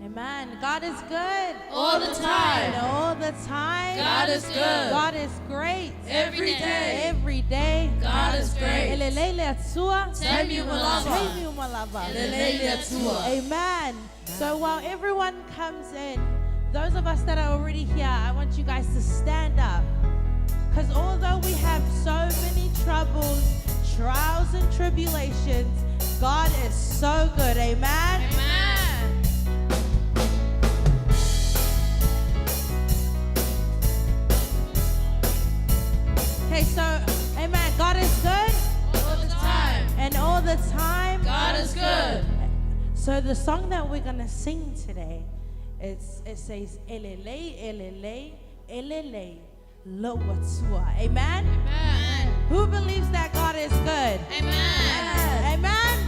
Amen. God is good. All the time. And all the time. God is good. God is great. Every day. Every day. God is great. E lelei le Atua. Taimi uma lava. Taimi uma lava. Lelei le Atua. Amen. So while everyone comes in, those of us that are already here, I want you guys to stand up. Because although we have so many troubles, trials, and tribulations, God is so good. Amen. Amen. Okay, so, amen. God is good, All the time. and all the time. God is good. So the song that we're gonna sing today, it says Elelei, Elelei, Elelei, Lo Atua. Amen. Amen. Who believes that God is good? Amen. Amen.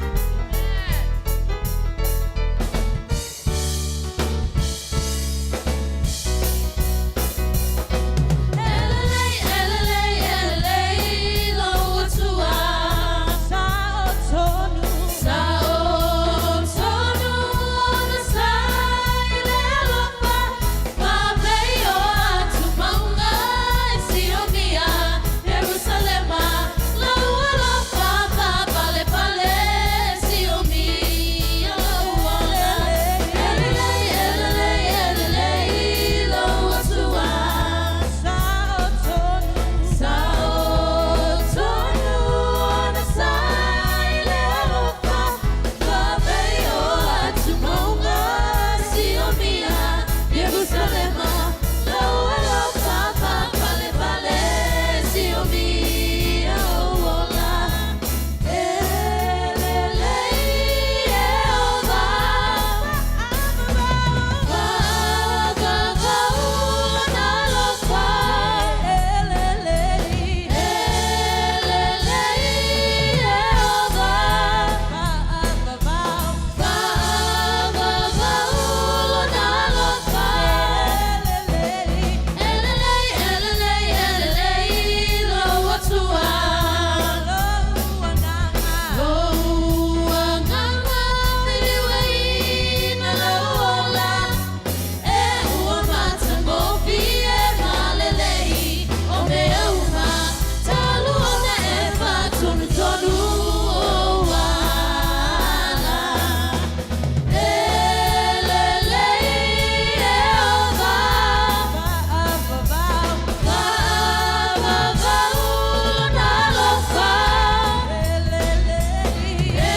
Elelei, elelei, elelei, lo Atua. Sa tonu. Sa o tonu ona sai le alofa, ma pei o atu maunga e siomia, Jerusalema, lau alofa pa pale pale, siomia lau ola. Elelei, elelei, elelei, lo Atua. Sa tonu. Sa o tonu ona sai le alofa, ma pei o atu maunga siomia, Jerusalema, lau alofa pa pale pale, siomia o ola. Elelei e ova, Fa'avavau lona alofa. Elelei. Elelei e ova, Fa'avavau. Fa'avavau lona alofa. Elelei. Elelei, elelei, elelei, lou Atua. Lou agaga. Lou agaga filiuaina lou ola. E ua matagofie ma lelei o mea uma, talu ona e faatonutonu ou ala. E lelei e ova, Fa'avavau. Fa'avavau lona alofa. Elelei. E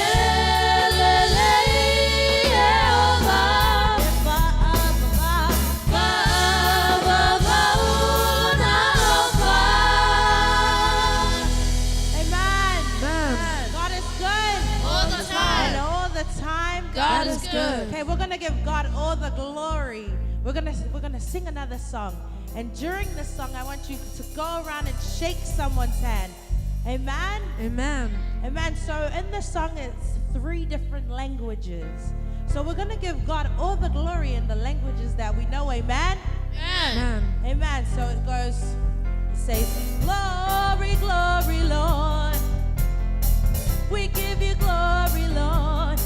lelei e ova, Fa'avavau. Fa'avavau lona alofa. Amen. God is good. All the And time. all the time. God is good. Okay, we're gonna give God all the glory. We're gonna sing another song. And during the song, I want you to go around and shake someone's hand. Amen. Amen. Amen. So in the song, it's three different languages. So we're gonna give God all the glory in the languages that we know. Amen. Amen. Amen. Amen. So it goes, it says, Glory, glory, Lord. We give you glory, Lord.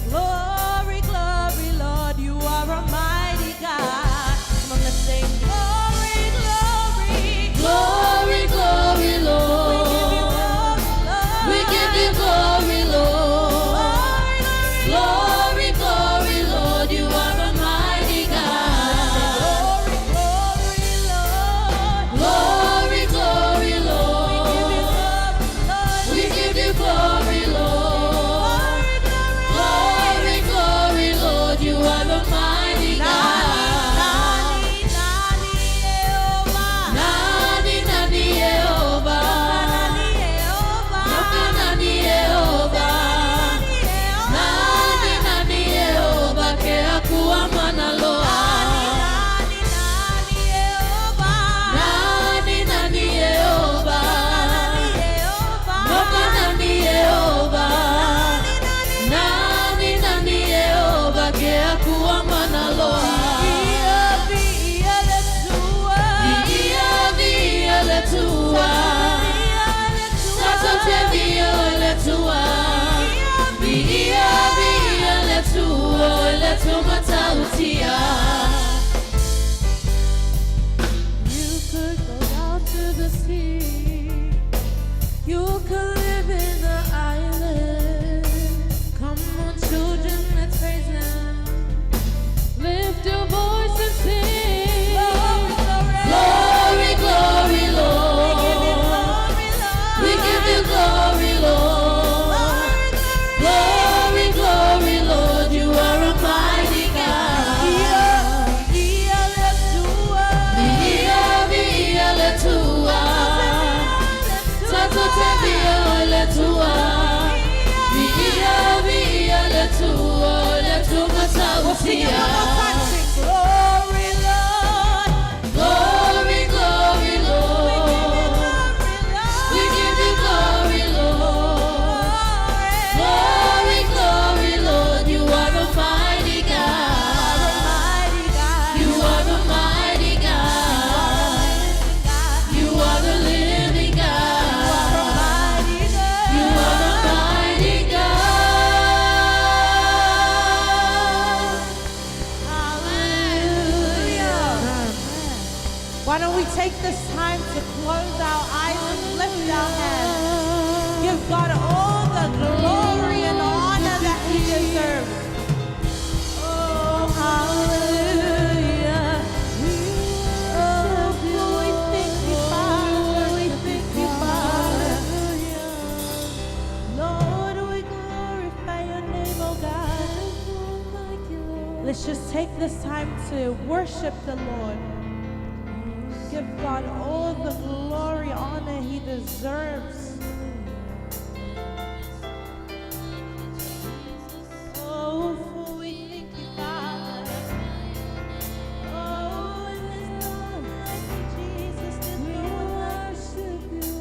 Glory, glory, Lord. You are a mighty God. Come on, let's sing. Glory, glory. Glory, glory, We give you Lord. glory, Lord. We give you glory, Lord. Glory, Glory, glory, Lord. You are a mighty God. glory, glory, Lord. Glory, glory, We give you Lord. glory, Lord. We give you glory, Lord. Glory, glory. Glory, We'll sing it one more time. Sing glory, Lord. Glory, glory, We give you Lord. glory, Lord. We give you glory, Lord. Glory, glory, Lord. You are a mighty God. Mighty God. You are a mighty God. You are the living God. Mighty God. You are a mighty God. Hallelujah. Why don't we take this time to close our eyes and lift our hands? Give God all the glory and honor that He deserves. Oh, hallelujah. Oh, we thank you, Father. We thank you, Father. Lord, we glorify your name, oh God. Let's just take this time to worship the Lord. Give God all the glory, honor He deserves. Oh, for we thank you, Father. Oh, and there's no one like you, Jesus. There's no one like you.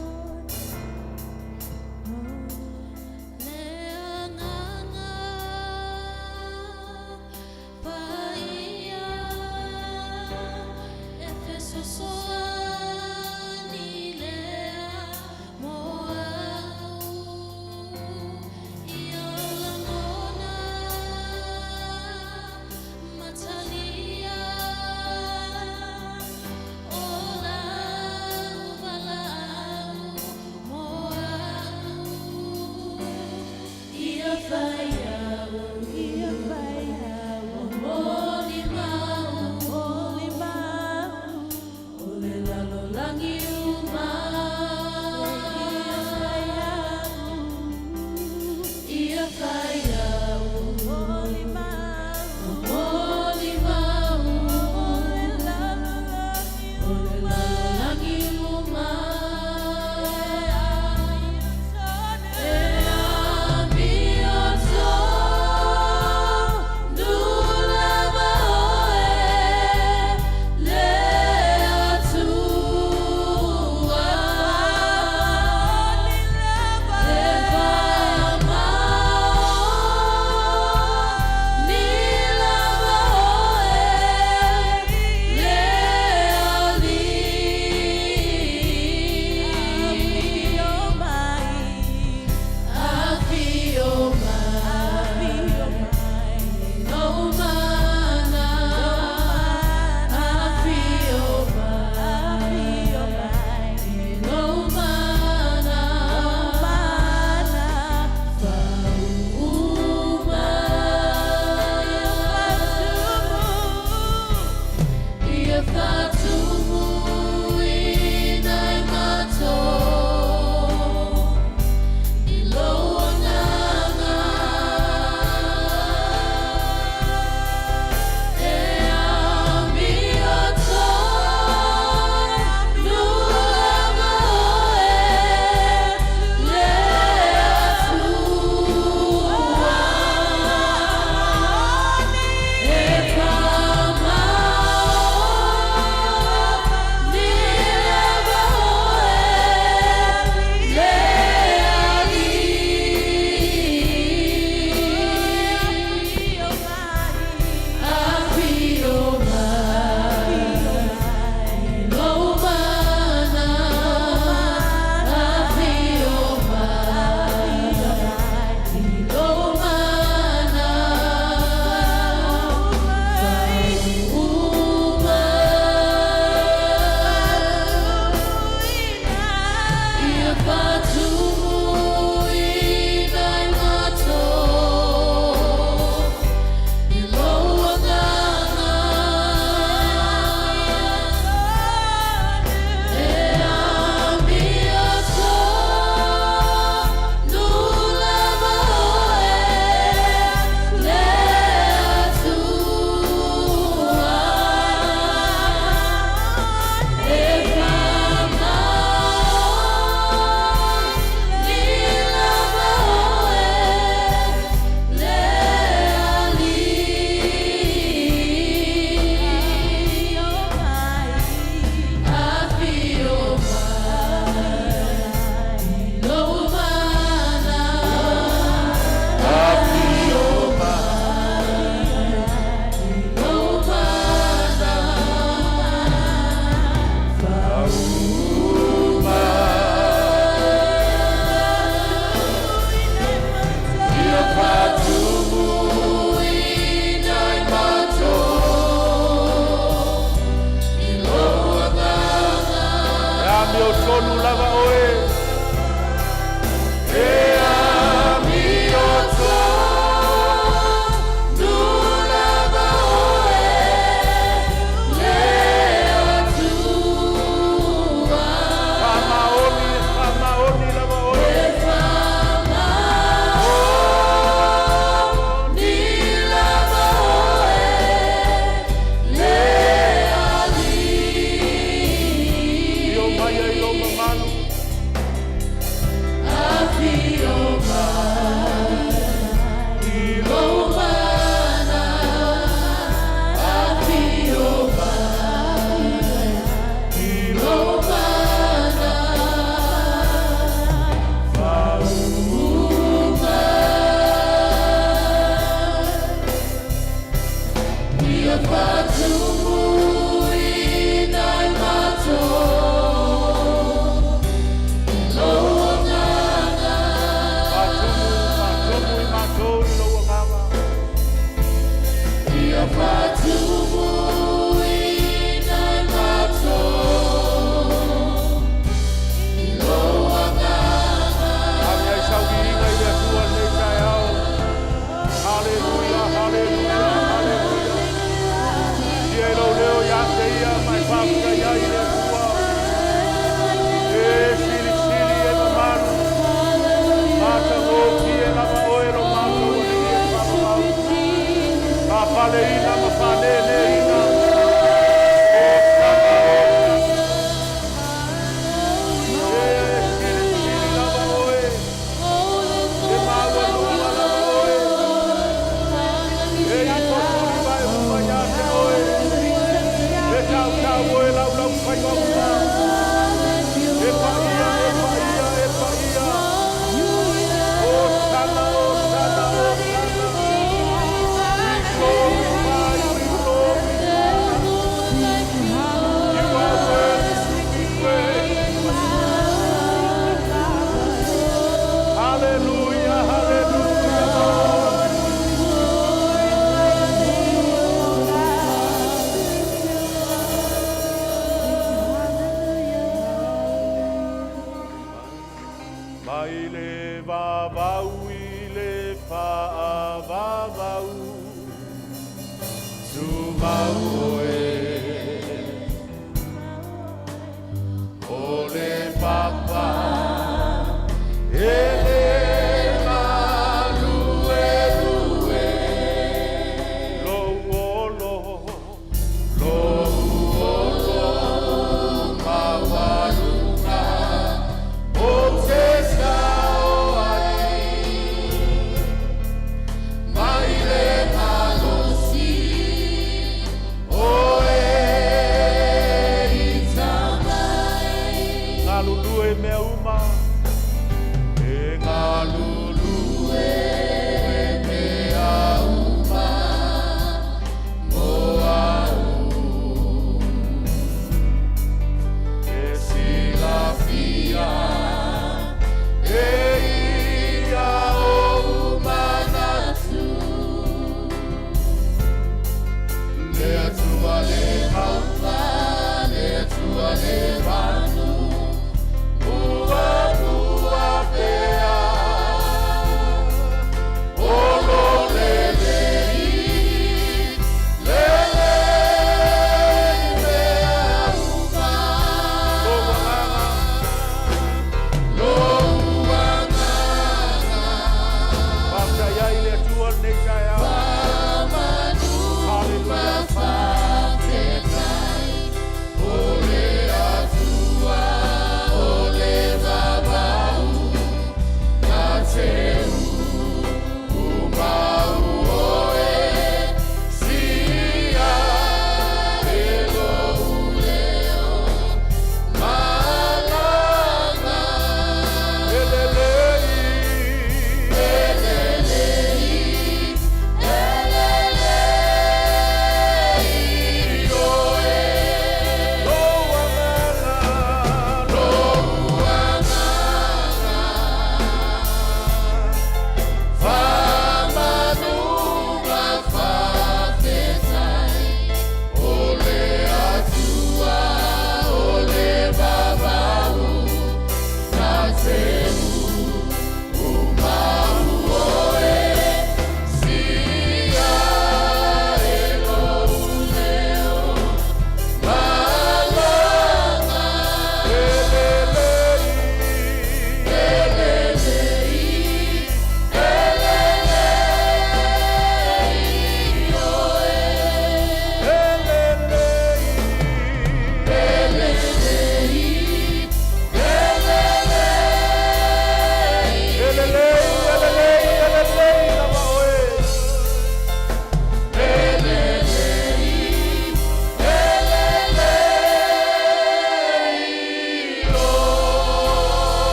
Ia faatumuina i matou lou agaga. Faatumu, faatumu i matou i lou agaga. Ia faatumuina i matou lou agaga. Ave ai sau viiga i le Atua i lenei taeao. Haleluia, haleluia, haleluia. Ia i lou leo ia te ia ma e faafetai ai i le Atua. E silisili e mamalu. Matagofie lava oe lo matou Alii e faavavau. Faafaleina ma faaleleiina. Hosana, hosana. E silisili lava oe. E maualuga lava oe. E ifo suli vae uma ia te oe. E tautau oe laulau faiva uma. E paia, e paia, e paia. Hosana, hosana, hosana. We glorify, we glorify. You are worthy to be praised. Hallelujah, hallelujah, Lord. Mai le vavau i le faavavau Tumau oe O le papa E le maluelue Lou olo Lou olo Maualuga Ou te sao ai Mai le malosi O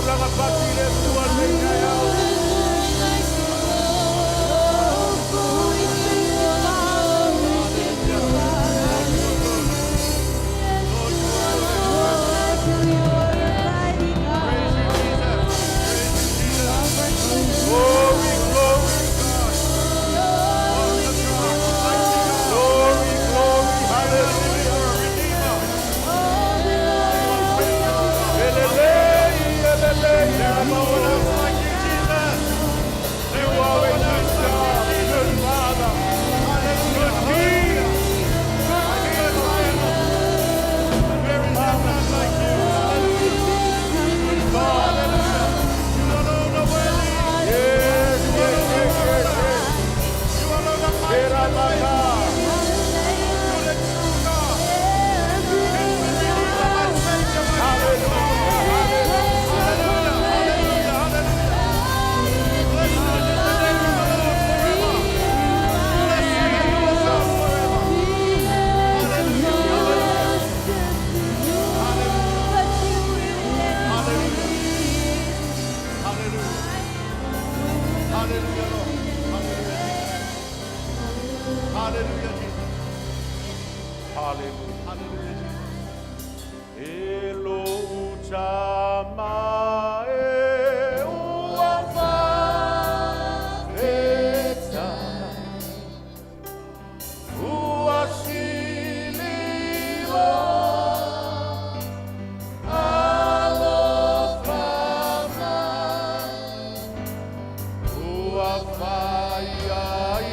tulaga pasi i le Atua lenei taeao. Like you, Lord. We thank you, Father. We thank you, Father. Yes, you are Lord. You are a mighty Praise God. you, Jesus. Praise you, Jesus. Glory, glory, glory, glory, hallelujah. Elelei, elelei, elelei. You are a good God, good Father, good King, good King. There is none like you. Good Father. Yes, yes, yes, yes, yes. Eramaka. Hallelujah, hallelujah. Hallelujah, Lord. Hallelujah, Jesus. Hallelujah. Hallelujah, Jesus. Elo utama e ua feta ua sililo alofa mai ua fai ai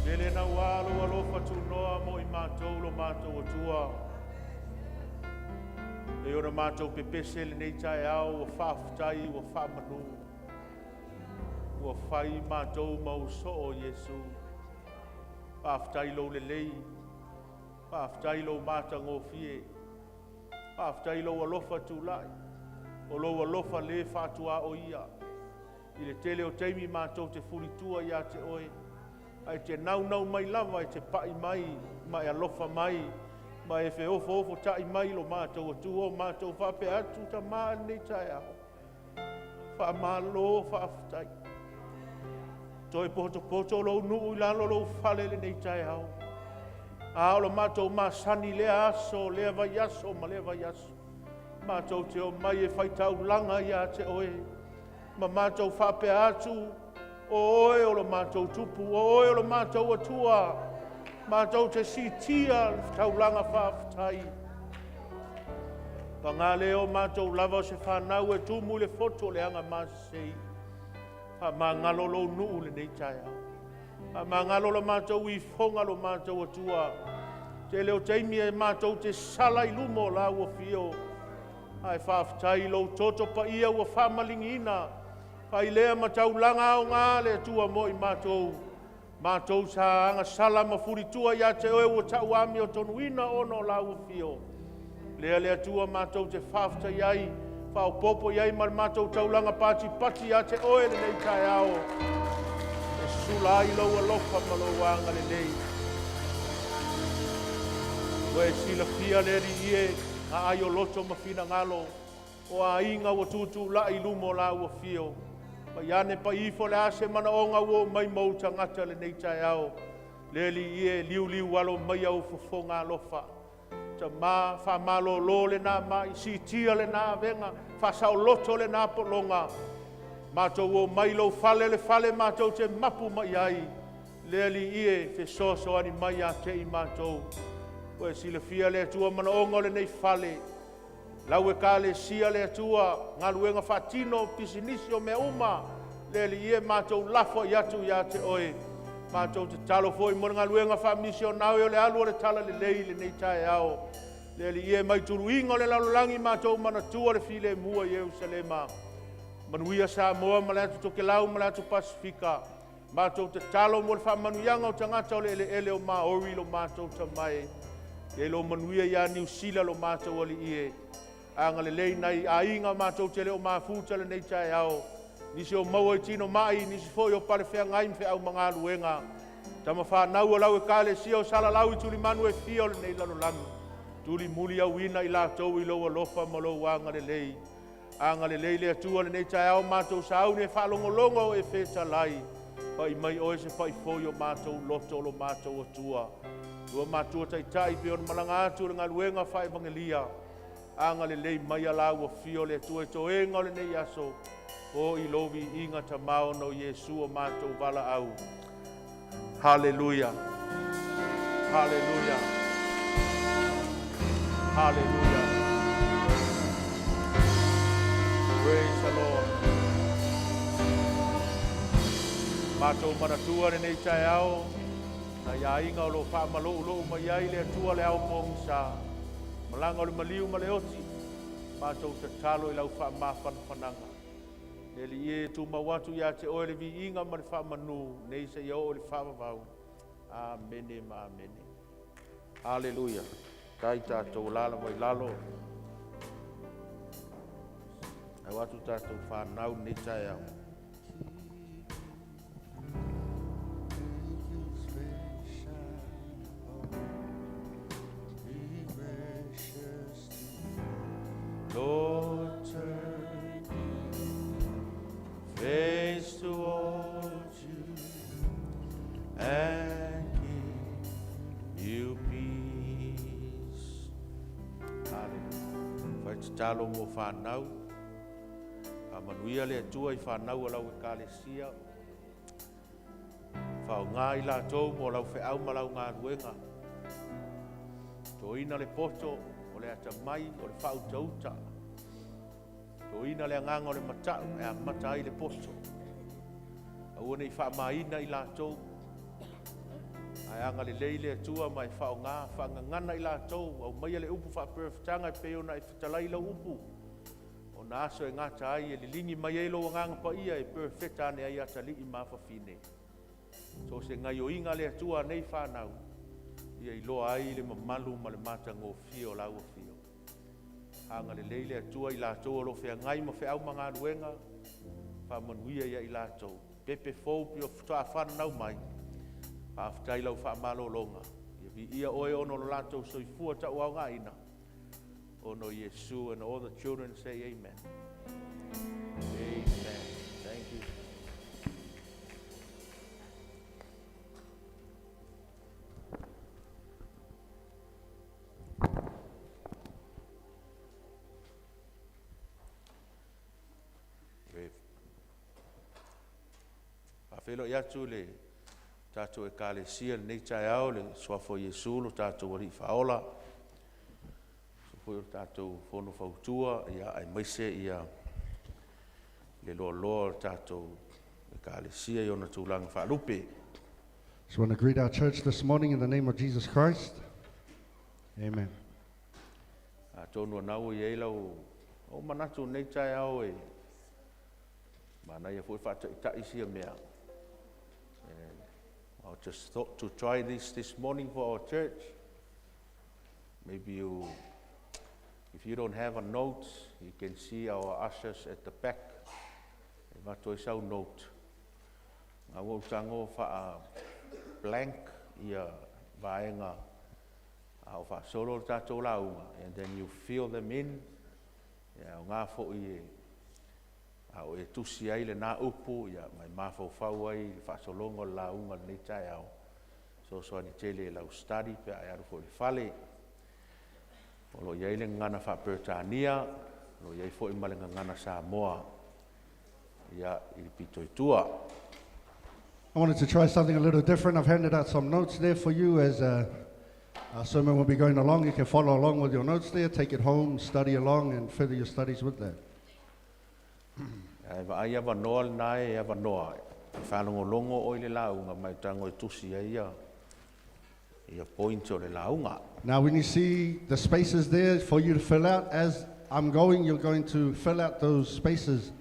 Lele na ua alofa tunoa mo i matou lo matou Atua. E ona matou pepese lenei taeao ua faafetai ua faamanu. Ua fai matou ma ou soo Iesu. Faafetai lou lelei, faafetai lou matagofie, faafetai lou alofa tulai, o lou alofa le faatuaoia. I le tele o taimi matou te fulitua ia te oe, ae te naunau mai lava e te pai mai, ma e alofa mai, ma e feofoofo tai mai lo matou Atua o matou faapea atu tamā lenei taeao. Faamalo faafetai. Toe potopoto lou nuu i lalo lou fale lenei taeao. A o lo matou masani lea aso, lea vaiaso ma lea vaiaso. Matou te omai e faitaulaga ia te oe, ma matou faapea atu, o oe o lo matou Tupu, o oe o lo matou Atua, matou te siitia le taulaga faafetai. Paga lea o matou lava o se fanau e tumu i le foto o le agamasesei, faamagalo lou nuu i lenei taeao. Faamagalo la matou ifoga lo matou Atua. Tele o taimi e matou te sala i luma o lau afio, ae faafetai i lou toto paia ua faamaligiina. Fai lea ma taulaga aoga le Atua mo i matou, matou sa agasala ma fulitua ia te oe ua tau amiotonuina ona o lau afio. Lea le Atua matou te faafetai ai, faaopoopo i ai ma le matou taulaga patipati ia te oe lenei taeao, e sula ai lou alofa ma lou agalelei. Ua e silafia le Alii e, aai o loto ma finagalo, o aiga ua tutulai i luma o lau afio. Pai ane pai ifo le a se manaoga ua oo mai ma ou tagata lenei taeao. Le Alii e, liuliu alo mai au fofoga alofa. Tama, faamalolo lena mai, siitia lena avega, faasaoloto lena pologa. Matou omai i lou fale, le fale matou te mapu mai ai. Le Alii e, fesoasoani mai ia te i matou. Ua e silafia le Atua manaoga o lenei fale, lau Ekalesia le Atua, galuega faatino, pisinisi, o mea uma. Le Alii e, matou lafoai atu ia te oe. Matou tatalo foi mo le galuega faamisionare o le alu o le talalelei i lenei taeao. Le Alii e, mai tuluiga o le lalolagi matou manatua le filemu i Ierusalema. Manuia Samoa ma le atu Tokelau ma le atu Pasifika. Matou tatalo mo le faamanuiaga o tagata o le eleele o Maori lo matou tamae. Ia lo manuia ia Niu Sila lo matou alii e. Agalelei nai aiga matou te le o mafuta lenei taeao. Nisi o maua i tino mai, nisi foi o palefeagai ma feau magaluega. Tama fanau o lau Ekalesia o salalau i tulimanu e fia o lenei lalolagi. Tulimuli auina i latou i lou alofa ma lou agalelei. Agalelei le Atua lenei taeao matou sauni e faalogologo o e fetalai. Pai mai oe se pai foi o matou loto o lo matou Atua. Lua matua taitai pe ona malaga atu le galuega faevagelia. Agalelei mai a lau afio le Atua i toega o lenei aso. O i lou viiga tamao ona o Iesu o matou valaau. Hallelujah. Hallelujah. Hallelujah. Praise the Lord. Matou manatua lenei taeao, nai aiga o lo o faamaloulou mai ai le Atua le ao pogisa. Malaga o le maliu ma le oti, matou tatalo i lau faamafanafanaga. Le Alii e, tumau atu ia te oe le viiga ma le faamanu, nei seia oo i le faavavau. Amene ma amene. Haleluia. Tai tatou lala mai lalo. Au atu tatou whanau nei taeao. Lord, turn your face towards you and give you peace. Hallelujah. Fai tatalo mo whanau. Faamanuia le Atua i whanau o lau Ekalesia. Faaaoga i latou mo lau feau ma lau galuega. Toina le poto o le atamai o le faautauta. Toina le agaga o le matau e amata ai le poto. Aua ne i faamaina i latou. Ae agalelei le Atua ma e faaaoga, faagagana i latou, aumaia le upu faaperefetaga e pei ona e fetalai lau upu. O na aso e gata ai e liligi mai ai lou agaga paia e perefeta ane ai atalii ma afafine. So o se gaioiga le Atua nei whanau, ia iloa ai le mamalu ma le matagofie o lau afio. Agalelei le Atua i latou o lo o feagai ma feau ma galuega, faamanuia ia i latou. Pepe fou pio faatoa fananau mai, faafetai lau faamalologa. Ia viia oe ona o lo latou soifua tauaogaina. Ona o Iesu, and all the children say amen. Amen. Thank you. Faafeiloai atu i le tatou Ekalesia i lenei taeao i le Suafa o Iesu lo tatou Alii Faaola, aemaise foi o le tatou Fono Fautua, aemaise le loaloa o le tatou Ekalesia i ona tulaga faalupe. Just want to greet our church this morning in the name of Jesus Christ. Amen. Atonu o lena ua i ai lau ou manatu i lenei taeao e manaia foi faataitai sia mea. And I just thought to try this morning for our church. Maybe you, if you don't have a note, you can see our ushers at the back. E avatu ai sau note. Ae ua ou tago faa blank ia vaega a o faasolo le tatou lauga, and then you fill them in. Ia, aoga foi e a o e tusi ai lena upu ia ma e mafaufau ai i le faasologa o le lauga i lenei taeao. Fesoasoani tele i lau study pe a e alu foi i le fale. O lo o i ai le gagana faa-Peretania, o lo o i ai foi ma le gagana Samoa ia i le pito i tua. I wanted to try something a little different. I've handed out some notes there for you as our sermon will be going along. You can follow along with your notes there, take it home, study along, and further your studies with that. Ae vaai avanoa lena e avanoa e faalogologo oe i le lauga ma e tago e tusi ai ia points o le lauga. Now, when you see the spaces there for you to fill out, as I'm going, you're going to fill out those spaces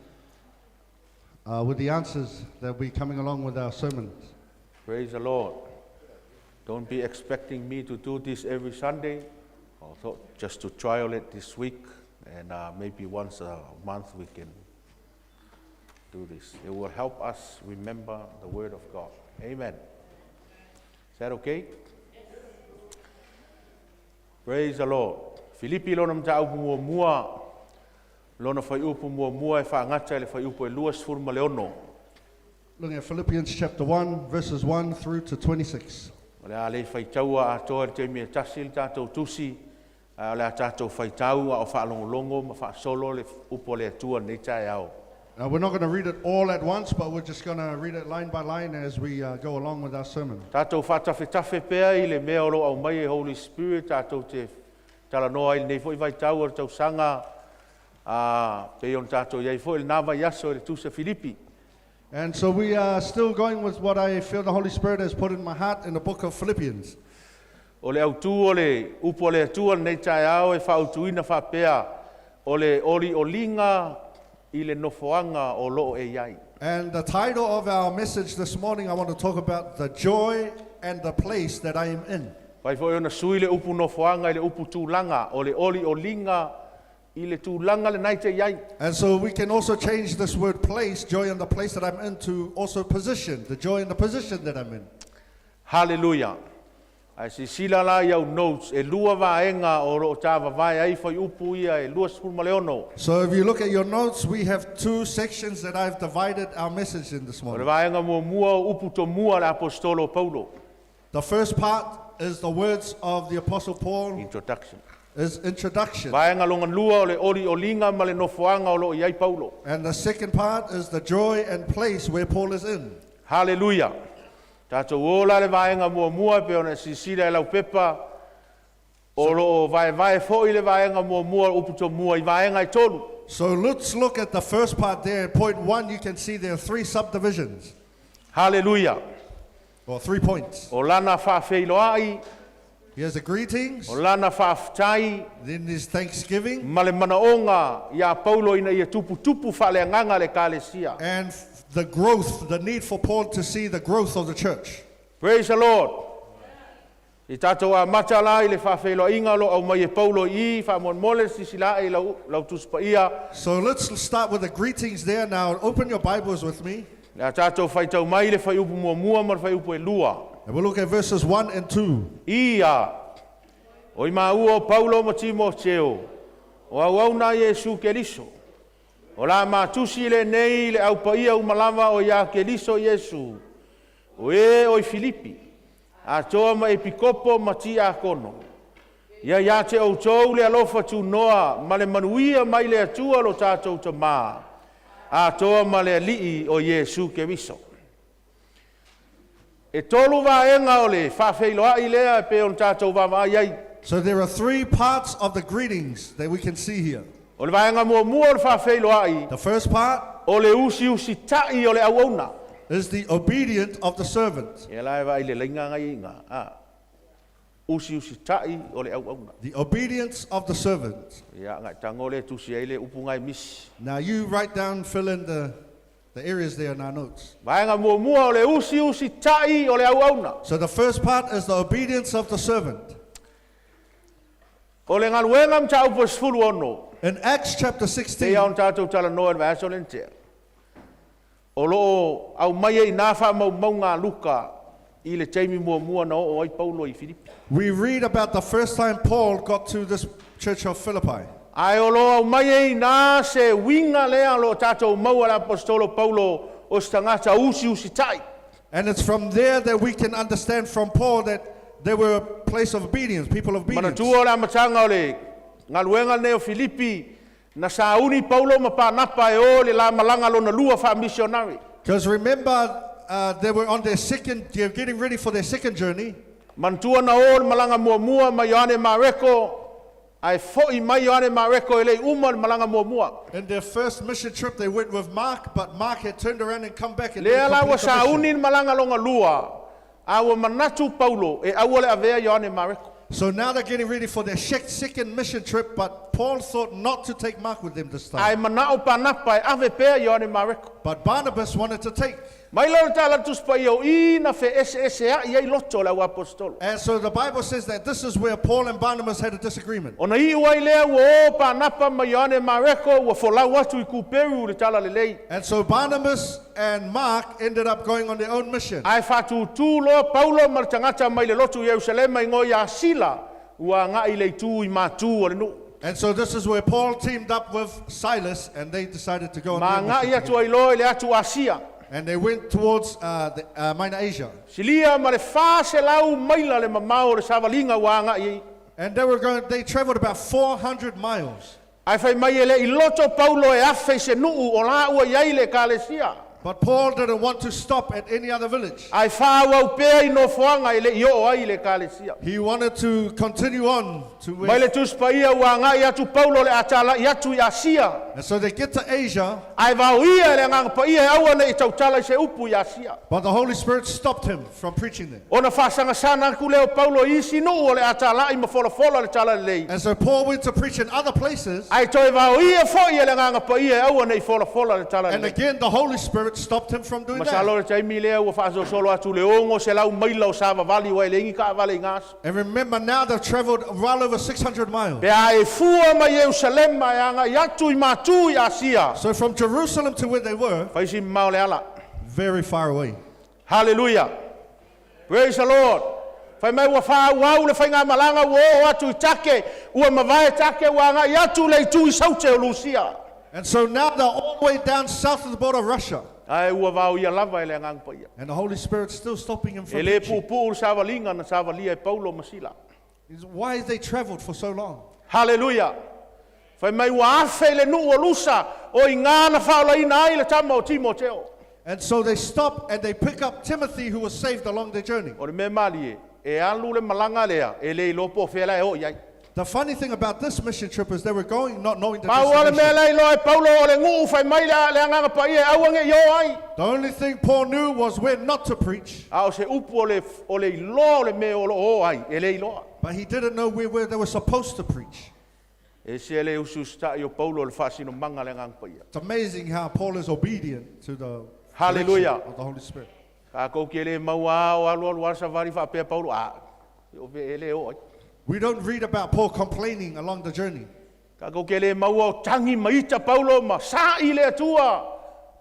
with the answers that will be coming along with our sermons. Praise the Lord. Don't be expecting me to do this every Sunday. I thought just to trial it this week, and maybe once a month we can do this. It will help us remember the Word of God. Amen. Is that okay? Praise the Lord. Filipi lona mataupu muamua, lona fuaiupu muamua e faagata i le fuaiupu e 26. Looking at Philippians chapter 1, verses 1 through to 26. O le a le faitaua atoa i le taimi e tasi le tatou tusi, a o le a tatou faitau a o faalogologo ma faasolo le upu a le Atua i lenei taeao. Now, we're not going to read it all at once, but we're just going to read it line by line as we go along with our sermon. Tatou faatafetafe pea i le mea o lo o aumai e Holy Spirit tatou te talanoa ai i lenei foi vaitau o le tausaga a pei ona tatou i ai foi i lena vaiaso i le tusi a Filipi. And so we are still going with what I feel the Holy Spirit has put in my heart in the book of Philippians. O le autū o le upu a le Atua i lenei taeao e faautuina faapea, o le olioliga i le nofoaga o lo o e i ai. And the title of our message this morning, I want to talk about the joy and the place that I am in. Mafai foi ona sui le upu nofoaga i le upu tulaga, o le olioliga i le tulaga lena e te i ai. And so we can also change this word place, joy in the place that I'm in, to also position, the joy in the position that I'm in. Haleluia! Ae silasila la i au notes, e lua vaega o lo o tāvavae ai fuaiupu ia e 26. So if you look at your notes, we have two sections that I've divided our message in this O le morning. vaega muamua o upu tomua a le Aposetolo o Paulo. The first part is the words of the Apostle Paul, Introduction. Is introduction. Vaega lona lua o le olioliga ma le nofoaga o lo o i ai Paulo. And the second part is the joy and place where Paul is in. Haleluia! Tatou o la i le vaega muamua e pei ona e silasila i lau pepa, o lo o vaevae foi le vaega muamua o upu tomua i vaega e tolu. So let's look at the first part there. Point one, you can see there are three subdivisions, Haleluia! Or three points. O lana faafeiloai, He has the greetings, o lana faafetai, then there's thanksgiving, ma le manaoga iā Paulo ina ia tuputupu faaleagaga le Ekalesia. And the growth, the need for Paul to see the growth of the church. Praise the Lord. I tatou amata la i le faafeiloaiga o lo o aumai e Paulo i i, faamolemole silasila ae i lau Tusi Paia. So let's start with the greetings there. Now, open your Bibles with me, Le a tatou faitau mai le fuaiupu muamua ma le fuaiupu e lua. And we'll look at verses 1 and 2. Ia, o i maua o Paulo ma Timoteo, o auauna a Iesu Keriso. O la matusi lenei i le au paia uma lava o iā Keriso Iesu, o e o i Filipi, atoa ma epikopo ma tiakono. Ia iā te outou le alofa tunoa ma le manuia mai le Atua lo tatou Tamā, atoa ma le Alii o Iesu Keriso. E tolu vaega o le faafeiloai lea e pei ona tatou vaavaai ai. So there are three parts of the greetings that we can see here. O le vaega muamua o le faafeiloai, The first part o le usiusita'i o le auauna. is the obedient of the servant. Ia la e vaai le laina ngai iga, a. Usiusita'i o le auauna. The obedience of the servant. Ia ngai tango le tusi ai le upu ngai misi. Now you write down, fill in the areas there in our notes. Vaega muamua o le usiusita'i o le auauna. So the first part is the obedience of the servant. O le galuega mataupu e 16. In Acts chapter Te 16, ia ona tatou talanoa i le vaiaso lea na tea. O lo o aumai ai i faamaumauga a Luka i le taimi muamua na oo ai Paulo i Filipi. We read about the first time Paul got to this church of Philippi. Ae o lo o aumai ai i ina se uiga lea o lo o tatou maua le aposetolo Paulo o se tagata usiusitai. And it's from there that we can understand from Paul that they were a place of obedience, people of obedience. Manatua o le amataga o le galuega lenei o Filipi, na sauni Paulo ma Panapa e o i le la malaga lona lua faamisionare. Because remember, they were on their second, they're getting ready for their second journey. Manatua na o le malaga muamua ma Ioane Mareko, ae fo'i mai Ioane Mareko e le i uma le malaga muamua. In their first mission trip, they went with Mark, but Mark had turned around and come back and Lea didn't la ua complete the mission. sauni le malaga lona lua, a ua manatu Paulo e aua le avea Ioane Mareko. So now they're getting ready for their second mission trip, but Paul thought not to take Mark with them this time. Ae mana'o Panapa e ave pea Ioane Mareko. But Barnabas wanted to take. Mai lea o le tala a le Tusi Paia o i na feeseesea'i ai loto o le auaposetolo. And so the Bible says that this is where Paul and Barnabas had a disagreement. Ona iu ai lea ua o Panapa ma Ioane Mareko ua folau atu i Kuperu le talalelei. And so Barnabas and Mark ended up going on their own mission. Ae faatūtū loa Paulo ma le tagata mai le lotu i Ierusalema igoa ia Sila ua aga'i le itu i matū o le nuu. And so this is where Paul teamed up with Silas and they decided to go on Ma their mission aga'i atu together. ai loa i le atu Asia. And they went towards the Minor Asia. Silia ma le 400 maila le mamao o le savaliga ua aga'i ai. And they were going, they traveled about 400 miles. Ae fai mai e le'i loto Paulo e afe i se nuu o la ua i ai le ekalesia. But Paul didn't want to stop at any other village. Ae faaauau pea i nofoaga e le'i oo ai le ekalesia. He wanted to continue on to Mai where. le Tusi Paia ua agai atu Paulo le atala'i atu i Asia. And so they get to Asia, Ae vaoia e le Agaga Paia e aua ne'i tautala i se upu i Asia. but the Holy Spirit stopped him from preaching there. Ona faasagasana atu lea o Paulo i isi nuu o le atala'i ma folafola le talalelei. And so Paul went to preach in other places, Ae toe vaoia fo'i e le Agaga Paia e aua ne'i folafola le and talalelei. again the Holy Spirit stopped him from doing that. Masalo le taimi lea ua faasolosolo atu le 600 maila o savavali ua e leai ni taavale i na aso. And remember, now they've traveled well over 600 miles. Pe a e fua mai Ierusalema e aga'i atu i matū i Asia. So from Jerusalem to where they were, Fai si mamao le ala. very far away. Hallelujah. Praise the Lord. Fai mai ua faaauau le faigamalaga ua oo atu i Take, ua mavae Take ua aga'i atu le itu i Saute o Lusia. And so now they're all the way down south of the border of Russia. Ae ua vaoia lava e le Agaga Paia. And the Holy Spirit's still stopping him E from lē preaching. puupuu le savaliga na savalia e Paulo ma Sila. Why they traveled for so long? Hallelujah. Fai mai ua afe i le nuu o Lusa o i iga na faaolaina ai le tama o Timoteo. And so they stop and they pick up Timothy, who was saved along their journey. O le mea malie, e alu le malaga lea, e le iloa po o fea la e oo i ai. The funny thing about this mission trip is they were going not knowing the Pau o le mea destination. la e iloa e Paulo o le nuu fai mai le Agaga Paia e aua ne'i o ai. The only thing Paul knew was where not to preach, A o se upu o le iloa o le mea o lo o ai, e le iloa. but he didn't know where they were supposed to preach. E se le usiusita'i o Paulo o le faasinomaga le Agaga Paia. It's amazing how Paul is obedient to the Hallelujah. direction of the Holy Spirit. Takou ke le maua o alu alu ala savali faapea Paulo, a, o fe e le o ai. We don't read about Paul complaining along the journey. Takou ke le maua o tagi ma ita Paulo ma sa'i le Atua.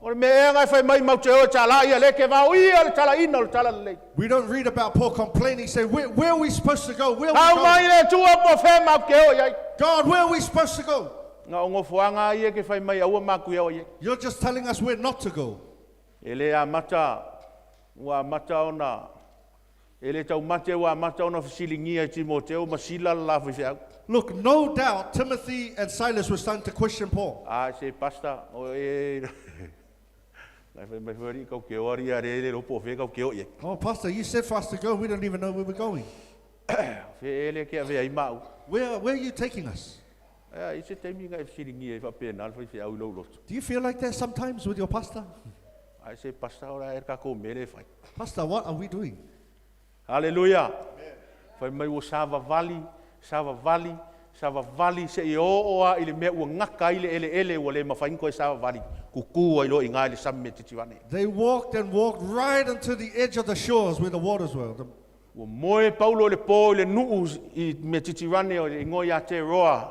O le mea ea ngai fai mai mau te o tala'i a le ke vaoia le talaina o le talalelei. We don't read about Paul complaining, saying, where are we supposed to go? Where are Au we mai going? le Atua po fea mau ke o iai. God, where are we supposed to go? Nga o ngofoanga ai e ke fai mai aua maku ia o iai. You're just telling us where not to go. E le amata, ua amata ona, e le taumate ua amata ona fesiligia e Timoteo ma Sila le la faifeau. Look, no doubt Timothy and Silas were starting to question Paul. A se pasta, o e, Lai fai mai foi kau ke o ari a re le lopo fe kau ke o ie. Oh, Pastor, you said for us to go. We don't even know where we're going. Fe ele ke ave ai mau. Where are you taking us? Ai se taimi ngai siringi ai fa pe na fai fe au lo loto. Do you feel like that sometimes with your pastor? Ai se pasta ora er ka ko mele fai. Pastor, what are we doing? Hallelujah. Fai mai o sava vali, sava vali, sava vali se i o oa i le mea ua ngaka i le ele ele ua le mawhaingo e sava vali. Kuku ai lo i ngai le samme titiwane. They walked and walked right unto the edge of the shores where the waters were. Ua moe paulo le po i le nuu i me titirane o le ingoa ia te roa.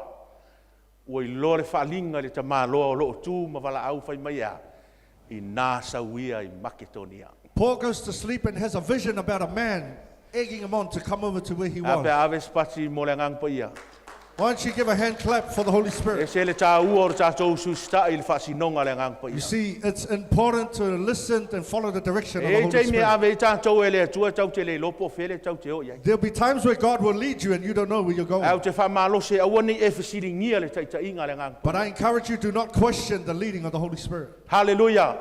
Ua i loa le whaalinga le tamaloa o loo tū ma wala au whai mai a. I nā sauia i Maketonia. Paul goes to sleep and has a vision about a man egging him on to come over to where he A was. pe ave spati mo le ngang pa ia. Why don't you give a hand clap for the Holy E Spirit? se le tā ua o le tātou susta i le whaasinonga le ngang pa You ia. see, it's important to listen and follow the direction of the E Holy te me Spirit. ave i tātou e le atua tau te le lopo whele tau te o iai. There'll be times where God will lead you and you don't know where you're Au going. te whamalo se aua ni e whasiringia le taitainga le ngang. But I encourage you, do not question the leading of the Holy Spirit. Hallelujah.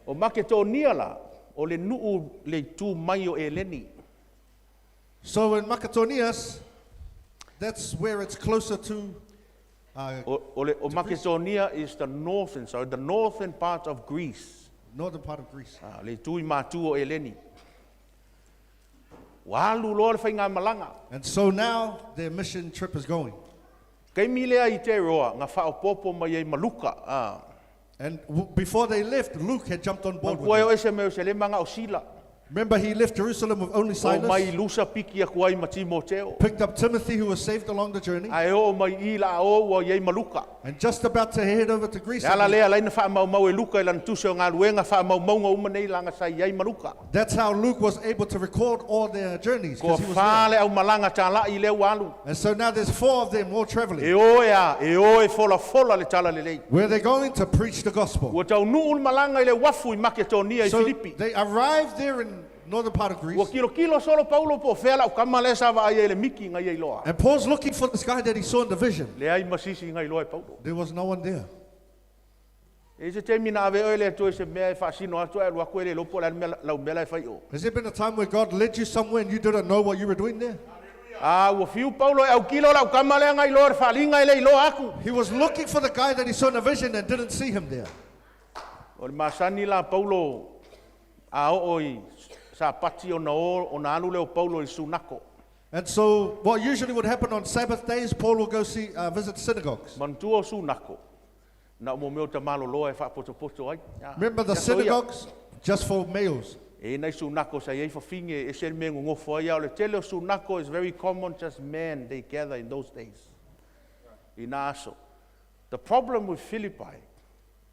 O Maketonia la, o le nuu le tū mai o Eleni. So in Macedonias, that's where it's closer to O, o, le, o Makedonia is the northern, sorry, the northern part of Greece. northern part of Greece. Ah, le tui mātu o Eleni. Walu loa le whainga malanga. And so now their mission trip is going. Kei milea i te roa, ngā whaopopo mai ei maluka. Ah. And before they left, Luke had jumped on board with Kua them. o ese meo se le manga o sila. Remember, he left Jerusalem with only O mai Silas, lusa piki a kuai ma Timoteo. picked up Timothy, who was saved along the journey, A e o mai i la o ua iei maluka. and just about to head over to Greece. Le ala lea laina wha mau mau e luka i lana tuse o ngā luenga wha mau maunga uma nei langa sa iei maluka. That's how Luke was able to record all their journeys. Ko 'Cause he was there. whale au malanga tā lai i leo alu. And so now there's four of them all traveling. E oe a, e oe fola fola le tala le lei. Where they're going to preach the gospel. Ua tau nuu le malanga i le wafu i Maketonia i So Filipi. they arrived there in northern part of Ua Greece. kilo kilo solo Paulo po whea lau kama le sa waa ia le miki ngai ia iloa. And Paul's looking for this guy that he saw in the vision. Le ai masisi ngai iloa e Paulo. There was no one there. E se te mina ave oe le atoe se mea e whaasino atu e lua koe le lopo le mea lau mea e whai o. Has there been a time where God led you somewhere and you didn't know what you were doing there? A ua fiu Paulo e au kilo lau kama le ngai iloa le whaalinga e le iloa aku. He was looking for the guy that he saw in the vision and didn't see him there. O le masani la Paulo a o i sa pati o na o, o na alu leo Paulo i sunako. And so, what usually would happen on Sabbath days, Paul will go visit synagogues. Mantua o sunako. Na o meo ta malo loa e whaapotopoto ai. Ah, Remember the ia so ia. synagogues? Just for males. E nei sunako sa iei whawhinge e se me ngongofo ai o le tele o sunako is very common, just men they gather in those days. I nā aso. The problem with Philippi,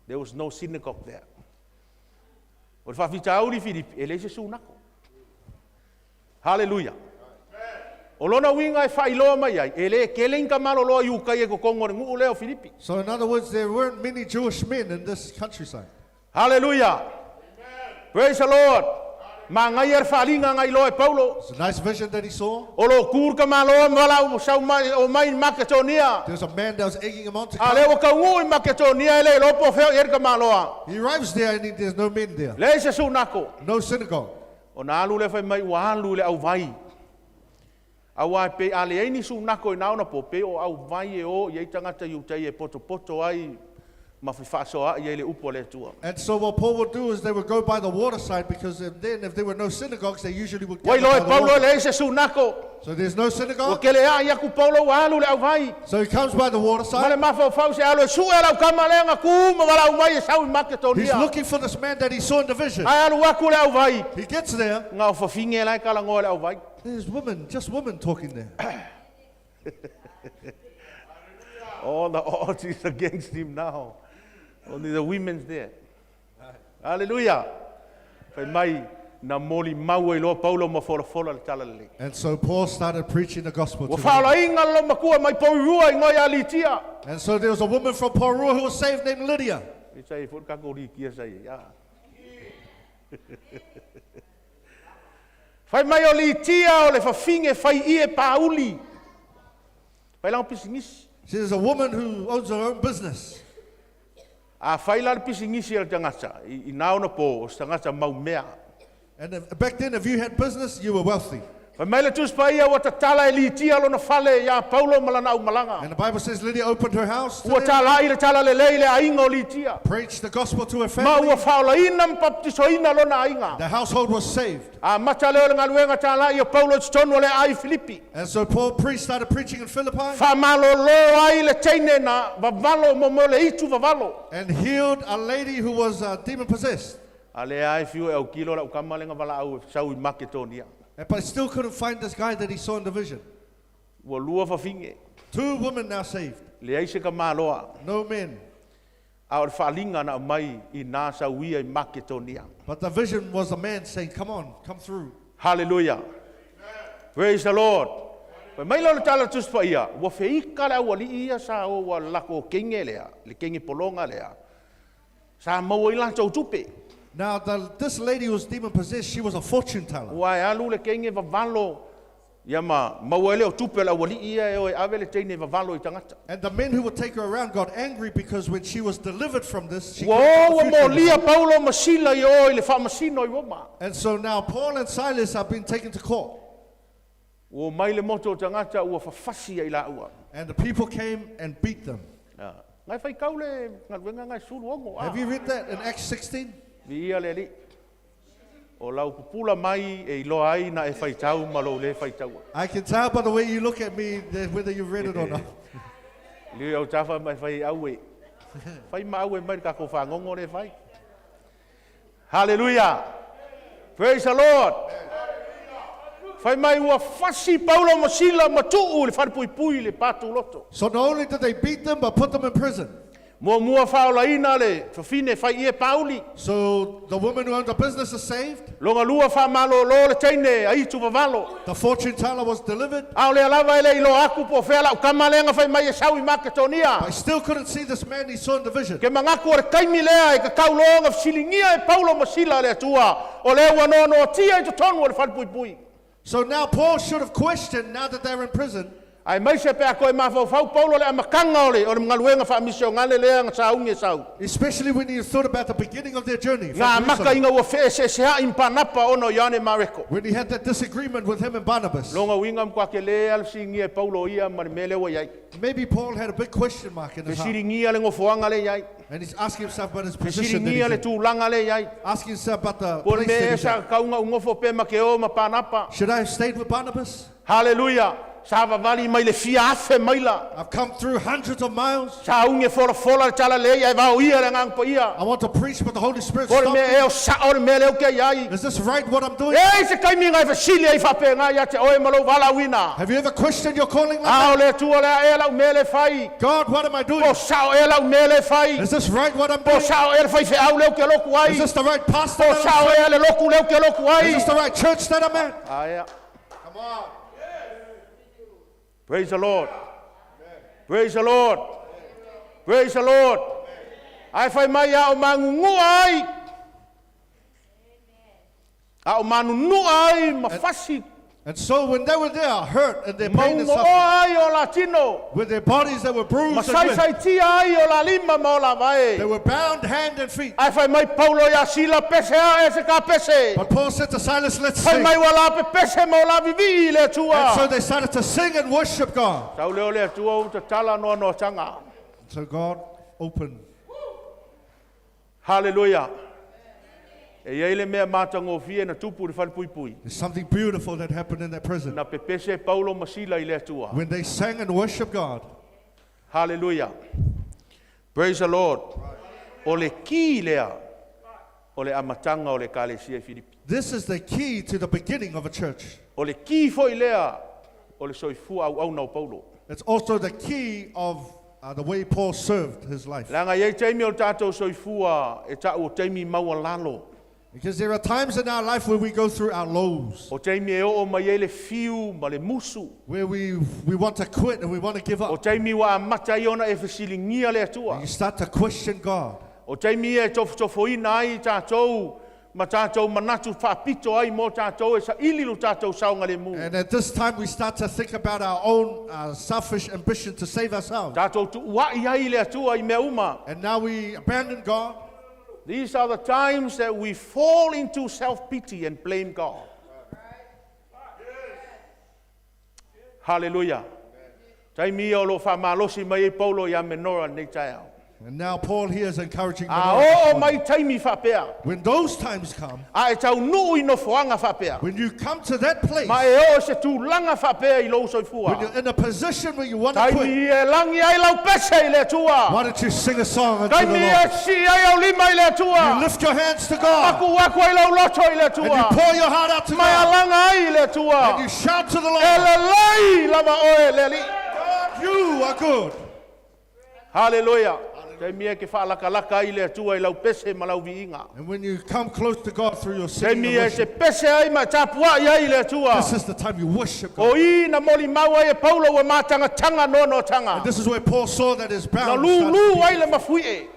there was no synagogue there. O le whawhita auri Filipi, e leise sunako. Hallelujah. O lona winga e whailoa mai ai, e le kele inka malo loa i ukai e kokongo re nguu leo Filipi. So, in other words, there weren't many Jewish men in this countryside. Hallelujah. Praise the Lord. Ma ngai er whalinga ngai loa e Paulo. It's a nice vision that he saw. O lo kur ka maloa mwala o sau mai o mai Makedonia. There was a man that was egging him on to A come. leo ka ngu i Makedonia e le lopo feo i er ka maloa. He arrives there and there's no men there, Le se sunako. no synagogue. O nā alu le whai mai ua alu le au vai. Au ai pe a le eini sunako i naona po pe o au vai e o i ei tangata i utai e poto poto ai ma whiwhaasoa i ei le upo le tua. And so, what Paul would do is they would go by the waterside because then, if there were no synagogues, they usually would Wai gather loe by the Paulo water. le se sunako. So, there's no Ua synagogue. kele a i aku Paulo ua alu le au vai. So, he comes by the Ma le waterside. mawhau se alu e sue lau kama le nga ku ma wala umai e sau i He's Makedonia. looking for this man that he saw in the vision. Ai alu aku le au vai. He gets there. Ngā o whawhinge lai kala ngoa le au vai. There's women, just women talking there. All the odds is against him now. Only the women's there. Hallelujah. Whai mai, na moli maua i loa Paulo ma fola fola le tala le. And so Paul started preaching the gospel Ua to them. whaola inga lo makua mai pau rua i ngoi a litia. And so there was a woman from Porua who was saved named Lydia. I sai fo kako ri kia sai. Ya. Whai mai o litia o le whawhinge whai i e pāuli. Whai lango pisingisi. She is a woman who owns her own business. Afai la le pisinisi a le tagata i na ona po, o se tagata maumea. And if, back then, if you had business, you were wealthy. Fai mai le Tusi Paia ua tatala e Litia lona fale iā Paulo ma lana aumalaga. And the Bible says Lydia opened her house to Ua them, talai le talalelei i le aiga o Litia. preached the gospel to her Ma family. ua faaolaina ma papatisoina lona aiga. The household was saved. Amata lea o le galuega talai a Paulo i totonu o le aai i Filipi. And so Paul preached, started preaching in Philippi Faamalōlō ai le teine na vavalo mo mo le itu vavalo. and healed a lady who was demon possessed. A lea e fiu e autilo lau kama lea na valaau e sau i Maketonia. But still couldn't find this guy that he saw in the vision. Ua lua fafine. Two women now saved, Leai se tamaloa. no men. A o le faaaliga na aumai i na sau ia i Maketonia. But the vision was a man saying, Come on, come through. Hallelujah. Praise the Lord. Fai mai lea o le tala a le Tusi Paia, ua feika le aualii ia sa o ua lako kenge lea, le kenge pologa lea. Sa maua ai latou tupe. Now, this lady who was demon possessed, she was a fortune teller. Ua e alu le kenge vavalo, ia ma maua ai lea o tupe a le aualii ia e o e ave le teine vavalo i tagata. And the men who would take her around got angry because when she was delivered from this, she Ua couldn't o ua tell the future molia Paulo ma Sila i o i le faamasino i Roma. And so now Paul and Silas have been taken to court. Ua omai le moto o tagata ua fafasi ai laua. And the people came and beat them. Ngai faitau le galuega ngai 16. Have you read that in Acts 16? Viia le Alii. O lau pupula mai e iloa ai na e faitau ma lou le faitaua. I can tell by the way you look at me that whether you've read it or not. Liu au tafa mai fai au e. Fai ma au e mai le tatou fagogo le fai. Hallelujah. Praise the Lord. Fai mai ua fasi Paulo ma Sila ma tuu i le falepuipui le patuloto. So not only did they beat them, but put them in prison. Muamua faaolaina le fafine fai ie Pauli. So the woman who owned the business is saved. Longa lua faamalōlō le teine a itu vavalo. The fortune teller was delivered. A o lea lava e le iloa aku po o fea lau kama lea na fai mai e sau i Maketonia. I still couldn't see this man he saw in the vision. Ke manatu o le taimi lea e tatau loa ona fesiligia e Paulo ma Sila le Atua, o lea ua noanoatia i totonu o le falepuipui. So now Paul should have questioned now that they're in prison. Aemaise pe a toe mafaufau Paulo le amataga o le o le galuega faamisionale lea na saugi e sau. Especially when he thought about the beginning of their journey from Na amata Jerusalem. ina ua feeseesea'i ma Panapa ona o Ioane Mareko. When he had that disagreement with him and Barnabas. Lona uiga matua tele lava le fesiligia e Paulo ia ma le mea lea ua i ai. Maybe Paul had a big question mark in his heart. Fesiligia le nofoaga lea i ai. And he's asking himself about his position that Fesiligia he's le in. tulaga lea i ai. Asking himself about the Po o le place mea that ea he's sa at. tatau ona ou nofo pea ma ke o ma Panapa. Should I have stayed with Barnabas? Hallelujah. Sa vavali mai le fia afe maila. I've come through hundreds of miles. Sa ugi e folafola le talalelei ae vaoia le Agaga Paia. I want to preach, but the Holy Spirit Po o le stopped mea me. ea o sao le mea lea ou te i ai. Is this right what I'm doing? E ai se taimi na e fesili ai faapena ia te oe ma lou valaauina. Have you ever questioned your calling like that? A o le Atua o le a ea lau mea lea e fai. God, what am I doing? Po o sao ea lau mea lea e fai. Is this right what I'm Po o doing? sao ea le faifeau lea ou te lotu ai. Is this the right pastor Po o that sao I'm ea le lotu lea ou te lotu ai. Is this the right church that I'm at? Aea. Come on. Praise the Lord. Praise the Lord. Praise the Lord. Ae fai mai a o manunua ai. A o manunua ai ma fasi. And so when they were there, hurt and their pain and Maugoa suffering, ai o latino. with their bodies that were Ma bruised and whipped, saisaitia ai o la lima ma o la they vae. were bound hand and feet. Ae fai mai Paulo ia Sila pese a e se ka pese. But Paul said to Silas, let's Fai sing. mai ua la pepese ma o la vivii le And so Atua. they started to sing and worship God. Sau lea o le Atua ua tatala noanoataga. So God opened. Hallelujah. E i ai le mea matagofie na tupu i le falepuipui. There's something beautiful that happened in that prison. Na pepese Paulo ma Sila i le Atua. When they sang and worshiped God, Hallelujah. Praise the Lord. O le ki lea o le amataga o le ekalesia i Filipi. this is the key to the beginning of a church. O le ki foi lea o le soifua auauna o Paulo. It's also the key of the way Paul served his life. Leaga e i ai taimi o le tatou soifua e ta'u o taimi maualalo. Because there are times in our life where we go through our lows, O taimi e oo mai ai le fiu ma le musu. where we want to quit and we want to give O up. taimi ua amata ai ona e fesiligia le Atua. You start to question God. O taimi ia e tofotofoina ai tatou Ma tātou manatu whaapito ai mō tātou e sa ili lo tātou saonga le mu. And at this time, we start to think about our own selfish ambition to save ourselves. Tātou tu uai ai le atua i mea uma. And now we abandon God. These are the times that we fall into self-pity and blame God. Hallelujah. Taimi ia o lo whamalosi mai e Paulo ia menora nei taeao. And now Paul here is encouraging A Manoah o this o morning. mai taimi whapea. When those times come, A e tau nuu i nofoanga whapea. when you come to that place, Ma e o se tūlanga whapea i lou when soifua. you're in a position where you want to Taimi quit, e langi ai lau pese i le atua. why don't you sing a song unto the Taimi e Lord? si ai au lima i le You atua. lift your hands to God Aku aku ai lau loto i le and you atua. pour your heart out to Ma e God alanga ai i le and atua. you shout to the E Lord, lelei lava oe le ali. God, you are good. Hallelujah. Taimi e ke whaalakalaka ai le atua i lau pese ma lau viinga. And when you come close to God through your singing, Taimi and e worship, se pese ai ma tapua i ai le atua. this is the time you worship God. O i na moli mau ai e Paulo ua mātanga tanga nono tanga. This is where Paul saw that his Na bounds. started lūlū to ai le mafui e. be-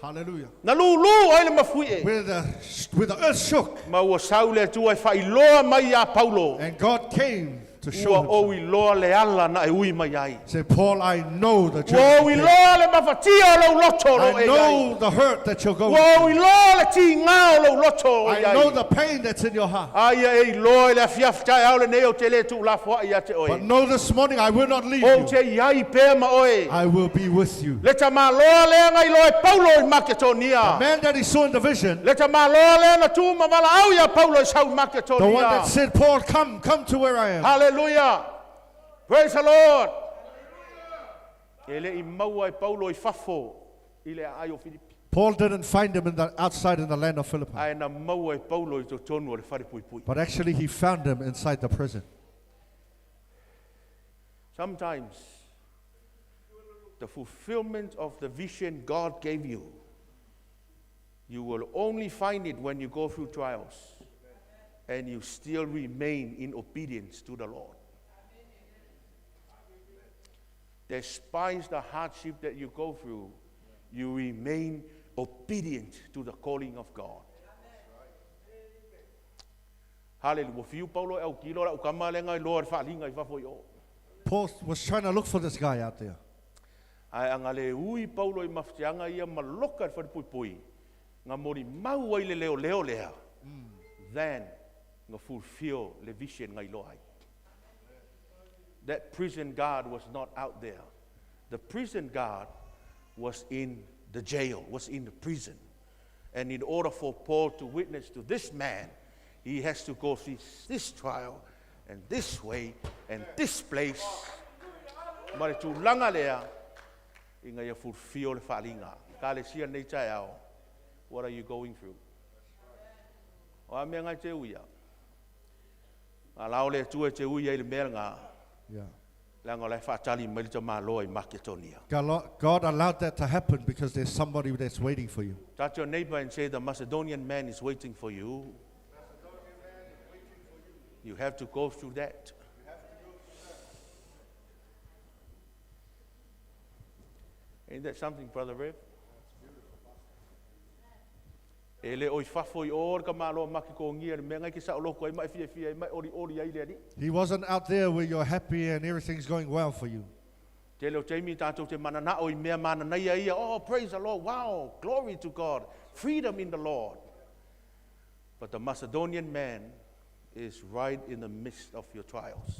Hallelujah. Na lūlū ai le mafui e. Where the earth shook Ma ua sau le atua e whailoa mai a Paulo. and God came to show Ua himself. ou i loa le ala na e ui mai ai. Say, Paul, I know the Ua journey. ou i you loa le mafatia o lau loto came. lo I e ai. know the hurt that you're going Ua through. ou i loa le tīngā o lau loto o I i know ai. the pain that's in your heart. Aia e i loa i le afiafi au le nei o te le tu lafoa i ate But oe. know this morning I will not leave O you. te iai pēr ma oe. I will be with you. Le ta maloa lea ngai loe Paulo i Maketonia. Man that he saw in the vision, Le ta maloa lea na tū mawala au ia Paulo i sau the one that Maketonia. said, Paul, come to where I am. Hallelujah. Praise the Lord. E le i maua e Paulo i fafo i le ai o Filipi. Paul didn't find him in the, outside in the land of Philippi, Ae na maua e Paulo i totonu o le whare pui pui. but actually he found him inside the prison. Sometimes the fulfillment of the vision God gave you, you will only find it when you go through trials and you still remain in obedience to the Lord. Despite the hardship that you go through, you remain obedient to the calling of God. Hallelujah. Ua Whiu Paulo e au kilo la ukama le ngai loa le whaalinga i whafo i o. Paul was trying to look for this guy out there. Ai anga le ui Paulo i mawhitianga ia maloka i whare pui pui. Ngā mori mau ai le leo leo lea. Then, ngā fulfill le vision ngai loa ai. That prison guard was not out there. The prison guard was in the jail, was in the prison. And in order for Paul to witness to this man, he has to go through this trial and this way and this place. Ma le tūlanga lea, inga ia fulfill le whaalinga. Ka le sia nei tai ao, what are you going through? O a mea ngai te uia. A lao le tua te uia i le mea ngā, Yeah. langa o lai whaatali mai le tamaloa i Makedonia. God allowed that to happen because there's somebody that's waiting for you. Touch your neighbor and say, the Macedonian man is waiting for you. You have to go through that. Ain't that something, Brother Rev? E le oi fafo i o ka malo maki ko ngia le mea ngai ki sa o loko ai mai fia fia ai mai ori ori ai le ali. He wasn't out there where you're happy and everything's going well for you. Te leo teimi tātou te manana o i mea mananaia ia. Oh, praise the Lord. Wow, glory to God. Freedom in the Lord. But the Macedonian man is right in the midst of your trials.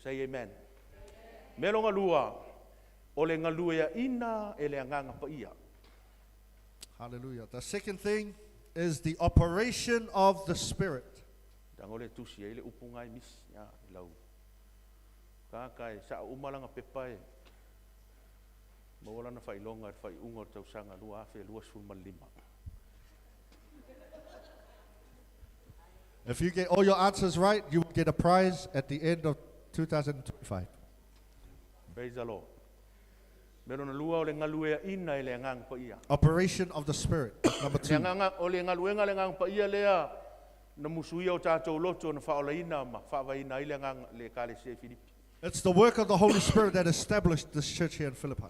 Say amen. Me longa lua, o le ngalua ia ina e le anganga pa ia. Hallelujah. The second thing is the operation of the Spirit. Tango le tusi e le upu ngai mis, ya, i lau. Ka kai sa umalanga pepa e. Mawala na whailonga e whai unga o tausanga lua afe lua sul malima. If you get all your answers right, you will get a prize at the end of 2025. Praise the Lord. Me lona lua o le ngalue ina e le anganga pa ia. Operation of the Spirit, number Le two. anganga, o le ngaluenga le anganga pa ia lea, na musuia o tātou loto na whaolaina ma whaavaina ai le anganga le kalesia i Filipi. It's the work of the Holy Spirit that established this church here in Philippi.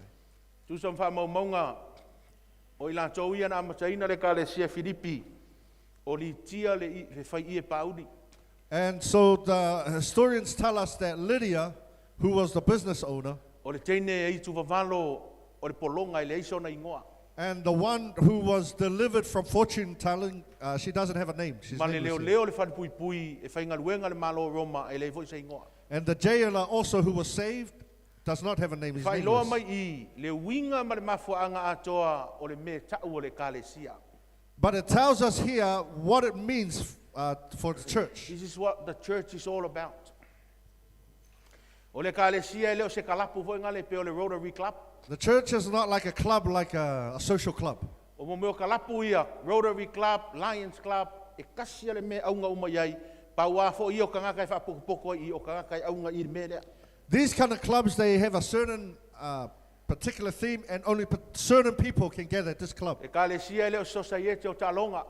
Tusa mwha maumaunga, O i latou ia na amataina le ekalesia Filipi, o Litia le, i- le fai ie Pauli. And so the historians tell us that Lydia, who was the business owner, O le teine e itu vavalo o le polonga i le aiso na ingoa. and the one who was delivered from fortune telling, she doesn't have a name. She's Ma le nameless leo here. leo le whanpui pui e whaingaluenga le malo o Roma e le foi sa ingoa. And the jailer also who was saved does not have a name. He's Whailoa nameless. mai i le winga ma le mafuaanga atoa o le me tau o le ekalesia. But it tells us here what it means for the church. This is what the church is all about. O le ekalesia e leo se kalapu foi ngale pe o le Rotary Club. The church is not like a club, like a social club. O mo meo kalapu ia, Rotary Club, Lions Club, e kasi ale me aunga uma iai, pau fo i o kangaka e whaapokopoko i o kangaka e aunga i le me lea. These kind of clubs, they have a certain particular theme, and only certain people can gather at this club. E kalesia e leo society o talonga.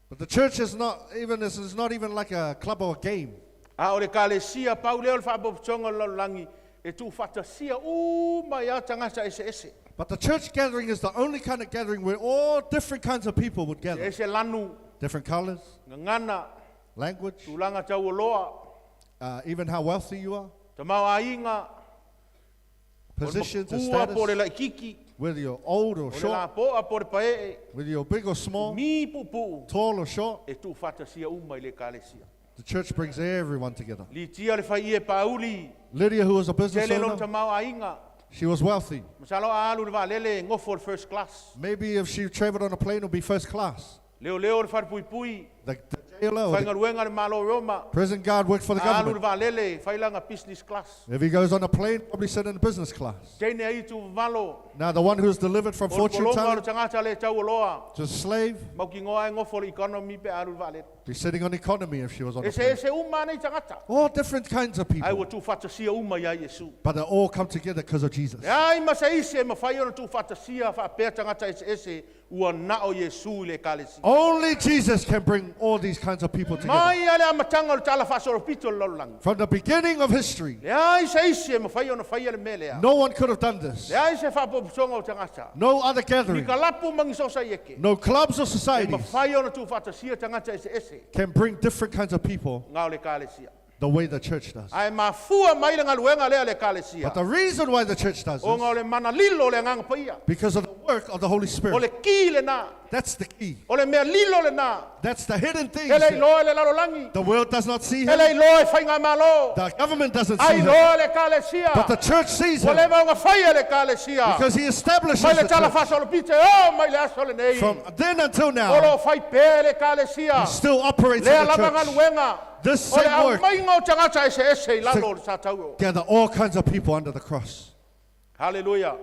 But the church is not even, this is not even like a club or a game. A o le kalesia, pau leo le whaapopotonga o le lalolagi, e tū whatasia uma ia tangata ese ese. But the church gathering is the only kind of gathering where all different kinds of people would gather. Ese lanu, Different colors, ngangana, language, tūlanga tau oloa, even how wealthy you are, ta mau ainga, o le positions and makua po le status, laikiki, whether you're old or o le short, lapoa po le paee, whether you're big or small, mi pupu, tall or short. e tū whatasia uma i le kalesia. The church brings everyone together. Li tia le whai e Pauli, Lydia, who was a business tele lona owner, tamau ainga, she was wealthy. masalo a alu le vaalele, ngofo le first class. Maybe if she traveled on a plane, it would be first class. Leo leo le whare pui, The jailer or the whaingaluenga le malo Roma, prison guard worked for the alu le government. vaalele, whailanga business class. If he goes on a plane, probably sit in business class. Teine ai tu valo, Now, the one who's delivered from o le fortune polonga o le telling, tangata le tau oloa, just a slave, mau ki ngoa e ngofo le economy pe alu le vaalele. be sitting on economy if she was on a Ese plane. ese uma nei tangata. All different kinds of Ai people, ua tū whatasia uma ia Yesu. but they all come together because of Jesus. Le ai masa isi e mawhai ona tū whatasia whaapea tangata ese ese ua nao Yesu i le ekalesia. Only Jesus can bring all these kinds of people together. Mai ale amatanga o le tala whaasoropito le lalolagi. From the beginning of history, Le ai se isi e mawhai ona whai ale mele a. no one could have done this. Le ai se whaapopotonga o tangata. No other Ni gathering, kalapu mangi sosa i eke. no clubs or E societies mawhai ona tū whatasia tangata ese ese can bring different kinds of people ngā o le ekalesia. the way the church does. Ai mafua mai le ngaluenga lea le ekalesia. But the reason why the church does O ngā o this, le mana lilo le nganga paia. because of the work of the Holy O Spirit. le ki le nā. That's the key. O le mea lilo le nā. That's the hidden things E le that iloa e le lalolagi. the world does not see E him. le iloa e whai ngā malo. The government doesn't Ai see him. loa le ekalesia. But the church sees Ua him leva o ngā whai e le ekalesia. because he establishes Mai le the tala church. whaso o le pite o mai le aso le nei. From then until O now, lo whai pē le ekalesia. he still operates Lea in the lava church. ngaluenga. This O le same au work mainga o tangata ese ese i lalo o le sa tau o. gather all kinds of people under the cross. Hallelujah.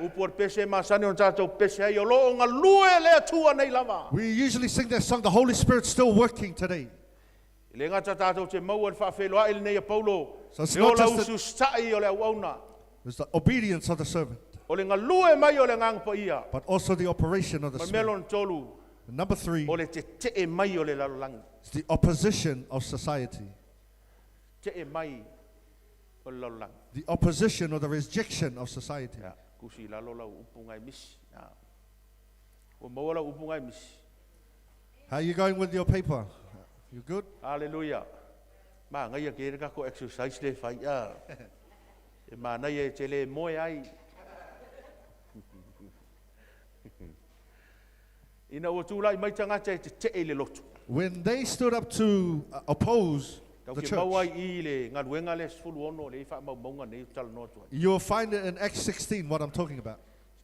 Upu o le pese masani o tātou pese ai o lo o ngalue lea tua nei lava. We usually sing that song, the Holy Spirit's still working today. I le ngata tātou te maua le whaawheloa i le nei a Paulo. So it's Le not ola just usu stai o le au auna. It's the obedience of the servant, O le ngalue mai o le nganga pa ia. but also the operation of the Ma Spirit. melo na tolu And number three o le te te e mai o le lalolangi. is the opposition of society. Te e mai o le lalolangi. The opposition or the rejection of society. Ya, kusi lalo lau upu ngai misi. Ya. O maua lau upu ngai misi. How you going with your paper? You good? Hallelujah. Ma ngai a ke reka ko exercise le whai a. E mānai e te le moe ai. Ina ua tūlai mai tangata e te te e le lotu. When they stood up to oppose Tau the ke church, mau ai i le ngaluenga le sefulu ono le i wha maumaunga nei tala noa atu ai. you'll find it in Acts 16 what I'm talking about.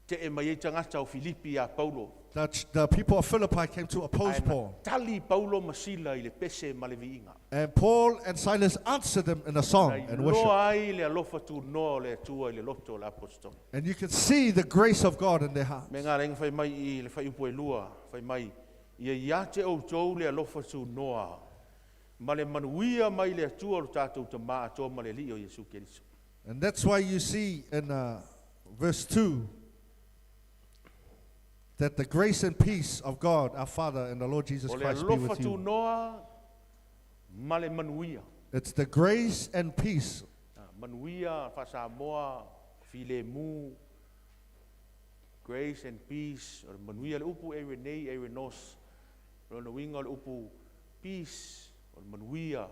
Te e mai e tangata o Filipi a Paulo. The people of Philippi came to oppose Ai na Paul. tali Paulo masila i le pese ma le viinga. And Paul and Silas answered them in a song Na and i worship. loa ai le alofa tū noa o le atua i le loto o le apostoli. And you can see the grace of God in their hearts. Me ngā renga whai mai i le whai upo e lua, whai mai, ia ia te au tau le alofa tū noa, ma le manuia mai le atua o le tātou ta maa atoa ma le li o Yesu Keriso. And that's why you see in verse 2 that the grace and peace of God our Father and the Lord Jesus O le Christ be alofa with tū you. noa, ma le manuia. It's the grace and peace. Ah, Manuia, whasamoa, file mu, Grace and peace, o le manuia le upu eirenei, eirenos. O lona uiga o le upu peace, o le manuia.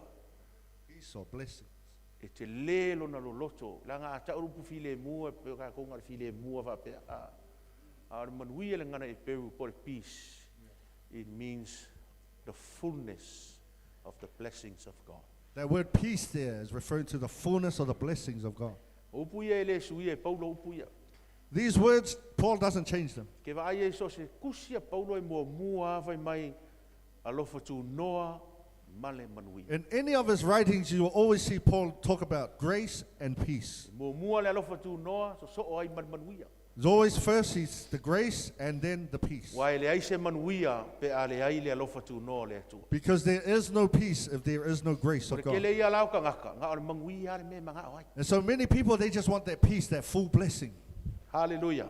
Peace or blessing. E telē lona loloto. Leaga a ta'u le upu filemu, e pei o tatou na o le filemu lava faapea. A, a o le manuia i le gagana Eperu po o le peace, it means the fullness of the blessings of God. That word peace there is referring to the fullness of the blessings of God. O upu ia e le suia e Paulo upu ia. These words, Paul doesn't change them. Ke vaai ai so o se tusi a Paulo e muamua lava fai mai alofa tunoa ma le manuia. In any of his writings, you will always see Paul talk about grace and peace. E muamua le alofa tunoa, sosoo ai ma le manuia. It's always first he's the grace and then the peace. Aua e leai se manuia pe a leai le alofa tunoa o le Atua. Because there is no peace if there is no grace O le of God. tele ia la o tagata, na o le manuia lava le mea e manao ai. And so many people, they just want that peace, that full blessing. Hallelujah.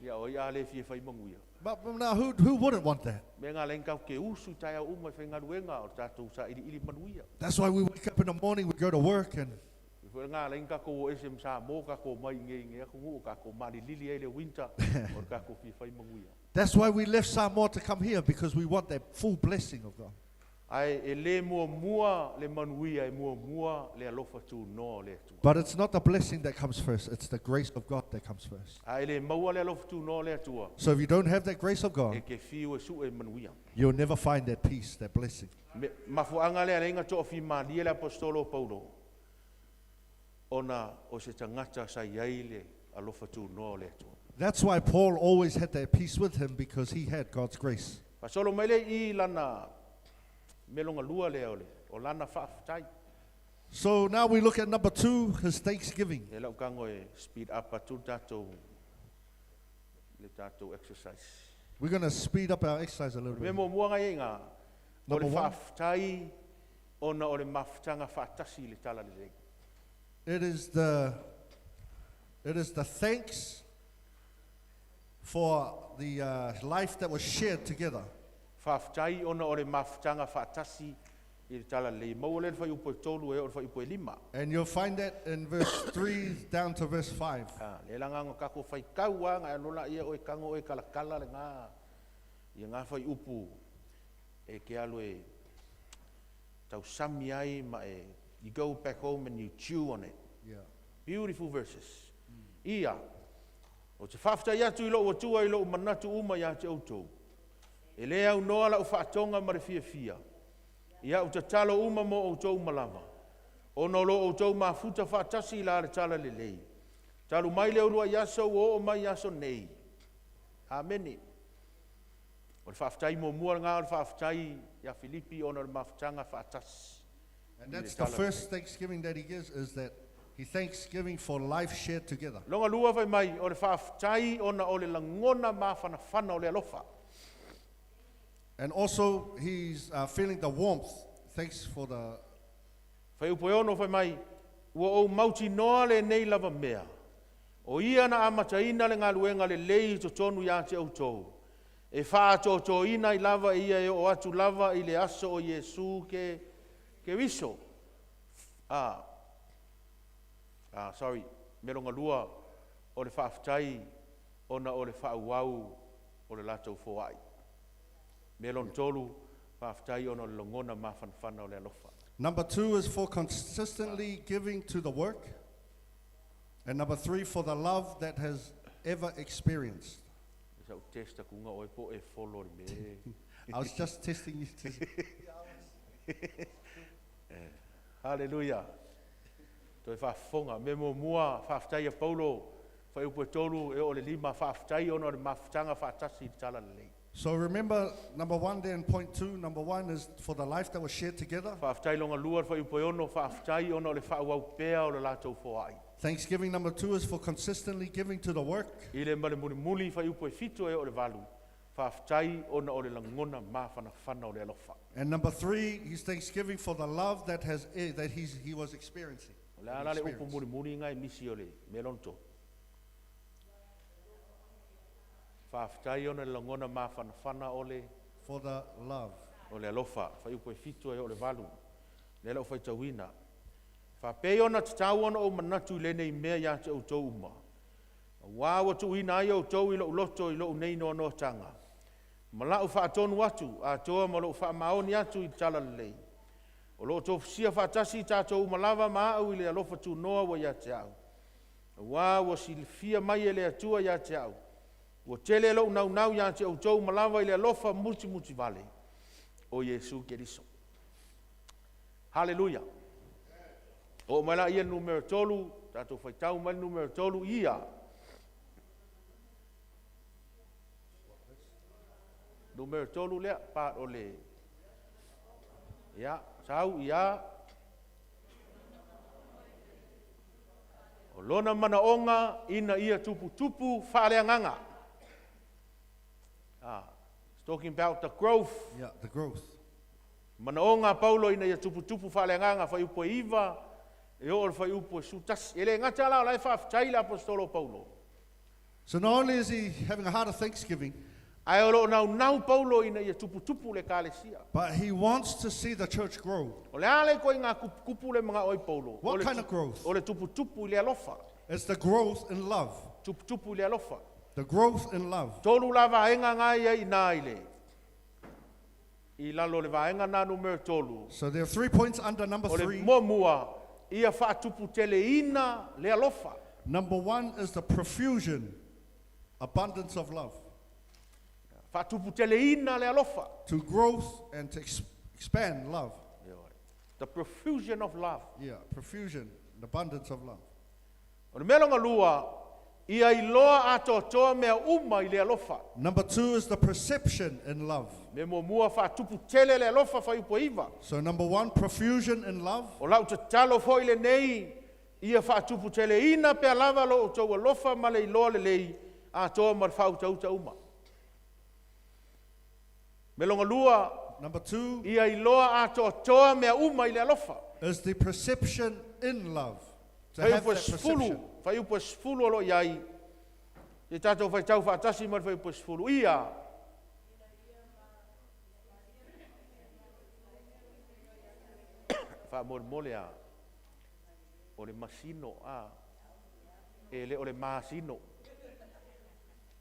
Ia o ai a le fia fai manuia. But now, who wouldn't want that? Mea ngā leng kau ke usu i taeao uma i faigaluega o le tatou sailiili manuia. That's why we wake up in the morning, we go to work, and E foi ngā leng kako o ese msa mō kako mai nge nge aku ngu kako malilili ai le winter o le kako fia fai manuia. that's why we left Samoa to come here, because we want that full blessing of God. Ae e le muamua le manuia e muamua le alofa tunoa o le Atua. But it's not the blessing that comes first, it's the grace of God that comes first. A e le maua le alofa tunoa o le Atua. So if you don't have that grace of E God, ke fiu e su'e manuia. you'll never find that peace, that blessing. Me, mafuaaga lea ala ai ona toafimalie le aposetolo o Paulo ona o se tagata sa i ai le alofa tunoa o le Atua. That's why Paul always had that peace with him, because he had God's grace. Faasolo mai lea i lana mea lona lua lea o le o lana faafetai. So now we look at number 2, his thanksgiving. E lau tago e speed up atu le tatou exercise. We're going to speed up our exercise a little Mea bit. muamua ngai ai ngā o le Number 1, faafetai ona o le mafutaga faatasi i le talalelei. it is the thanks for the life that was shared together. Faafetai ona o le mafutaga faatasi i le talalelei. Maua lea le fuaiupu e 3 e oo i le fuaiupu e 5. And you'll find that in verse 3 down to verse 5. Ah, le laga o kako faitau a ngai alola ia o e tago o e kalakala le ngā ia ngā fuaiupu e ke alu e tausami ai ma e you go back home and you chew on it. Beautiful verses. Ia, ou te faafetai atu i lou Atua i lou manatu uma ia te outou. E le aunoa lau faatoga ma le fiafia. Ia u tatalo uma mo outou uma lava. Ona o lo outou mafuta faatasi i la le talalelei. Talu mai le uluai aso ua oo mai aso nei. Amene. O le faafetai muamua lena o le faafetai ia Filipi ona o le mafutaga faatasi. And that's the first thanksgiving that he gives, is that he thanksgiving for life shared together. Lona lua fai mai o le faafetai ona o le lagona mafanafana o le alofa. And also he's feeling the warmth. Thanks for the Fuaiupu e 6 fai mai, ua ou mautinoa lenei lava mea. O ia na amataina le galuega lelei i totonu ia te outou. E faaatoatoaina ai lava e ia e oo atu lava i le aso o Iesu ke Keriso. Ah, sorry, mea lona lua o le faafetai ona o le faaauau o le latou foai. Mea lona tolu, faafetai ona o le lagona mafanafana o le alofa. Number 2 is for consistently giving to the work. And number 3, for the love that has ever experienced. E sa u testa kunga o e po e follow le me. I was just testing you. Hallelujah. Toe faafofoga. Mea muamua, faafetai a Paulo, fuaiupu e 3, e oo i le 5, faafetai ona o le mafutaga faatasi i le talalelei. So remember, number 1 then, point 2. Number 1 is for the life that was shared together. Faafetai lona lua, le fuaiupu e 6, faafetai ona o le faaauau pea o le latou foai. Thanksgiving number 2 is for consistently giving to the work. I le ma le mulimuli, fuaiupu e 7 e oo i le 8, faafetai ona o le lagona mafanafana o le alofa. And number 3, he's thanksgiving for the love that he was experiencing. O le a la le upu mulimuli ngai misi o le mea lona tolu. Faafetai ona le lagona mafanafana o le For the love. o le alofa, fuaiupu e 7 e oo i le 8. Le lau faitauina. Faapei ona tatau ona ou manatu i lenei mea ia te outou uma. Auā ua tuuina ai outou i lo'u loto i lo'u nei noanoataga. Ma la'u faatonu atu, atoa ma lo'u faamaoni atu i le talalelei. O lo o tofusia faatasi i tatou uma lava ma a'u i le alofa tunoa ua ia te a'u. Auā ua silafia mai e le Atua ia te a'u. Ua tele lo'u naunau ia te outou ma lava i le alofa mutimutivale o Iesu Keriso. Haleluia. Oo mai lea i le numera 3, tatou faitau mai le numera 3 ia. Numera 3 lea, pa o le ia, sau ia o lona manaoga ina ia tuputupu faaleagaga. Ah, it's talking about the growth. Yeah, the growth. Manaoga a Paulo ina ia tuputupu faaleagaga fuaiupu e 9 e oo i le fuaiupu e 11. E le gata la o la e faafetai le aposetolo Paulo. So not only is he having a heart of thanksgiving, Ae o loo naunau Paulo ina ia tuputupu le ekalesia. but he wants to see the church grow. O le a le ituaiga tuputupu le manao ai Paulo. What kind of growth? O le tuputupu i le alofa. It's the growth in love. Tuputupu i le alofa. The growth in love. Tolu la vaega ngai ai ina i le. I lalo le vaega na numera 3. So there are 3 points under number O le 3. muamua, ia faatuputeleina le alofa. Number 1 is the profusion, abundance of love. Faatuputeleina le alofa. To growth and to expand love. The profusion of love. Yeah, profusion, the abundance of love. O le mea longa lua, ia iloa atoatoa mea uma i le alofa. Number 2 is the perception in love. Me muamua faatuputele le alofa fuaiupu e 9. So number 1, profusion in love. O lau tatalo foi lenei, ia faatuputeleina pea lava lo outou alofa ma le iloa lelei, atoa ma le faautauta uma. Me longa lua, Number 2 ia iloa atoatoa mea uma i le alofa. is the perception in love. To have Fuaiupu that 10, perception. fuaiupu 10 o lo iai. I tātou whaitau whaatasi ma le fuaiupu 10. Ia. Whaamolemole a. O le masino a. E le o le masino.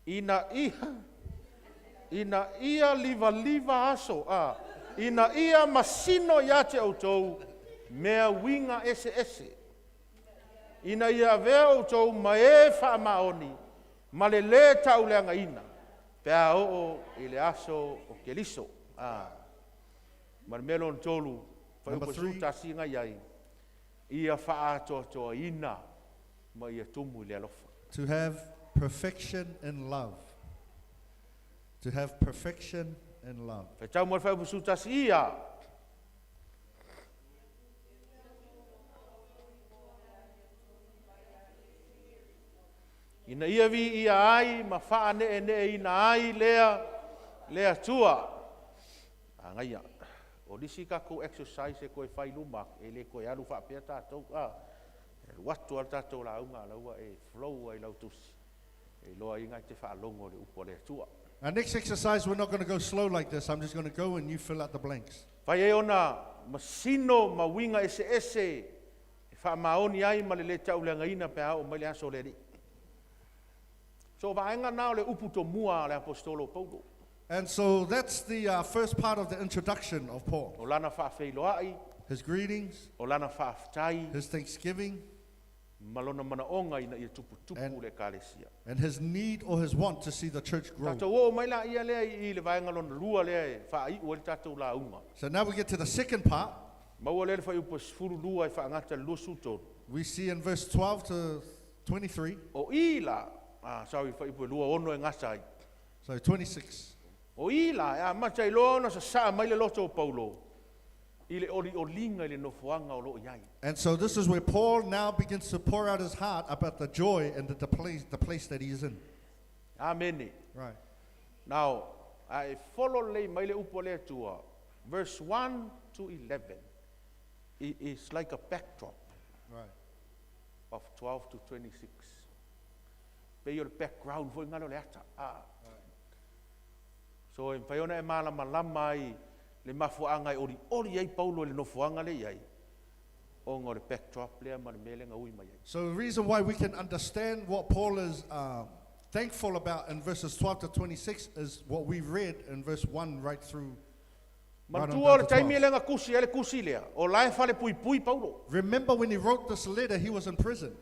Ina ia. Ina ia liva liva aso a. Ina ia masino ia te outou mea winga ese ese. Ina ia avea outou ma e whaamaoni, ma le le tauleagaina ina, pea oo i le aso o Keriso. Ah. Ma le mea lona tolu, Number fuaiupu 3. 11 ngai ai, ia whaatoatoaina ma ia tumu i le alofa. To have perfection in love. To have perfection in love. Whaitau mo le fuaiupu 11 ia. Ina ia vi ia ai, ma wha ne ne ina ai lea, lea tua. A ngai ia. O nisi ka kou exercise e koe whai luma, e le koe alu wha pea tātou, a, e watu al tātou la unga, laua e flow ai lau tusi. E loa inga te whaalongo le upo lea tua. Our next exercise, we're not going to go slow like this. I'm just going to go and you fill out the blanks. Whai e ona masino ma winga ese ese, e wha maoni ai ma le le tauleanga ina pe ao mai le aso le ri. So vaenga nā o le upu tō mua le apostolo Paulo. And so that's the first part of the introduction of Paul. O lana whaawheiloai, His greetings, o lana whaaftai, his thanksgiving, ma lona manaonga ina ia tupu tupu And le ekalesia. and his need or his want to see the church grow. Tātou o mai la ia lea i le vaenga lona lua lea e whaaiu e le tātou la unga. So now we get to the second part. Maua lea le whaiupu 12 e whaangata le 23. We see in verse 12 to 23. O i la, sorry, whaiupu 26 e ngasa ai. So 26. O i la, e a mata i loa ona sa saa mai le loto o Paulo. I le oli olinga i le nofoanga o lo iai. And so this is where Paul now begins to pour out his heart about the joy and the place that he is in. Amen. Right. Now, I follow le mai le upo le tua. Verse 1 to 11. It is like a backdrop. Right. Of 12 to 26. Pe your background foi ngalo le ata. Ah. So e mpai ona e malama lama ai le mafuanga e ori ori ai Paulo le nofoanga le iai. Ona o le backdrop lea ma le mea lea na ui mai ai. So the reason why we can understand what Paul is thankful about in verses 12 to 26 is what we read in verse 1 right through. Right on Manatua o down le to taimi 12. lea na tusi ai le tusi lea, o la e falepuipui Paulo. Remember when he wrote this letter, he was in prison.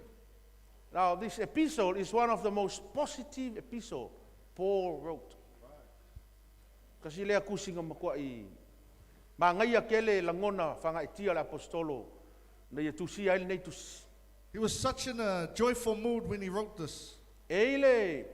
Now, this epistle is one of the most positive epistle Paul wrote. Kasi lea tusi na matua'i magaia tele lagona faagaeetia o le aposetolo na ia tusia ai lenei tusi. He was such in a joyful mood when he wrote this. E i ai le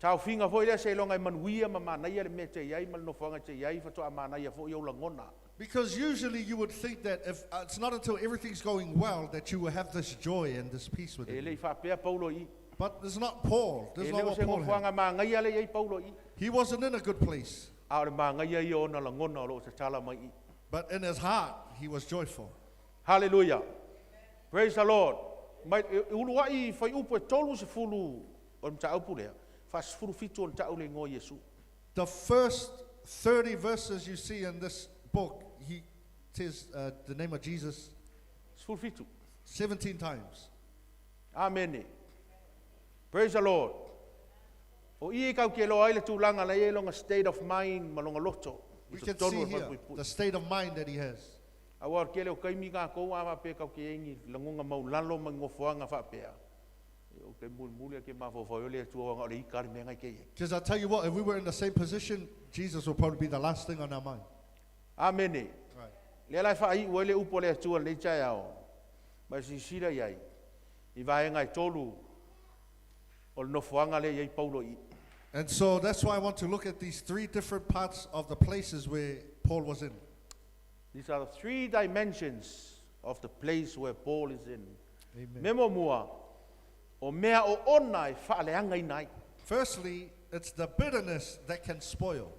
taofiga foi lea seiloga e manuia ma manaia le mea e te i ai ma le nofoaga e te i ai faatoa manaia foi ou lagona. Because usually you would think that if it's not until everything's going well that you will have this joy and this peace E within you. le i faapea Paulo i i. But it's not Paul. This E is le not o what se Paul had. nofoaga magaia lea e i ai Paulo i i. He wasn't in a good place, A o le magaia ia o ona lagona o lo o tatala mai i i. but in his heart, he was joyful. Hallelujah. Praise the Lord. Mai e ulua'i fuaiupu e 30 o le mataupu lea, 47 ona ta'u le igoa o Iesu. The first 30 verses you see in this book, he says the name of Jesus 17. 17 times. Amene. Praise the Lord. O i e kau ke loa ai le tulaga la i ai lona state of mind ma lona loto. I We can totonu see o le here falepuipui. the state of mind that he has. Auā o le tele o taimi kākou a faapea tatou te i ai ni lagoga maulalo ma ni nofoaga faapea. Ou te mulimuli a ke mafaufau ai o le Atua ona o le ika le mea na e te i ai. Because I tell you what, if we were in the same position, Jesus would probably be the last thing on our mind. Amene. Right. Lea la e faai'u ai le upu a le Atua i lenei taeao, ma e silasila i ai, i vaega e tolu o le nofoaga lea e i ai Paulo i i. And so that's why I want to look at these three different parts of the places where Paul was in. These are the three dimensions of the place where Paul is in. Amen. Mea muamua, o mea oona e faaleagaina ai. Firstly, it's the bitterness that can spoil.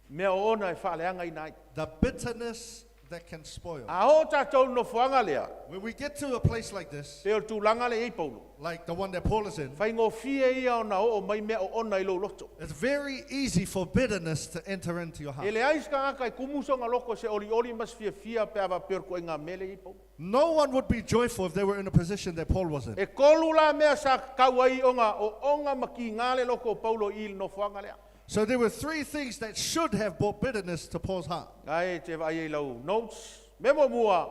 Mea oona e faaleagaina ai. The bitterness that can spoil. A oo tatou i le nofoaga lea, When we get to a place like this, pei o le tulaga lea e i ai Paulo, like the one that Paul is in, faigofie ia ona oo mai mea oona i lou loto. it's very easy for bitterness to enter into your E heart. leai se tagata e kumu sona loto i se olioli ma se fiafia pe a faapea o le ituaiga mea lea e i ai Paulo. No one would be joyful if they were in a position that Paul was in. E tolu la mea sa tatau ai ona oona ma kigā le loto o Paulo i le nofoaga lea. So there were three things that should have brought bitterness to Paul's heart. Ae te vaai ai i lau notes. Mea muamua,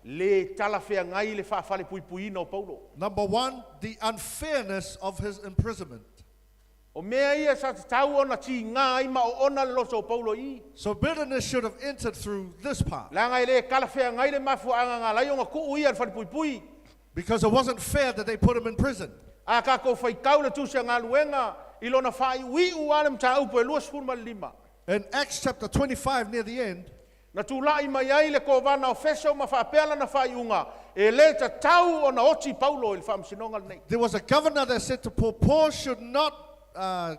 le talafeagai le faafalepuipuiina o Paulo. Number one, the unfairness of his imprisonment. O mea ia sa tatau ona tigā ai ma oona le loto o Paulo i i. So bitterness should have entered through this part Leaga e le talafeagai le mafuaaga na ala ai ona tuu ia i le falepuipui. because it wasn't fair that they put him in prison. A tatou faitau le tusi a galuega i lona faaiuiu lava le mataupu e 25. In Acts chapter 25, near the end, Na tula'i mai ai le kovana o Feso ma faapea lana faaiuga, e lē tatau ona oti Paulo i le faamasinoga lenei. there was a governor that said to Paul, Paul should not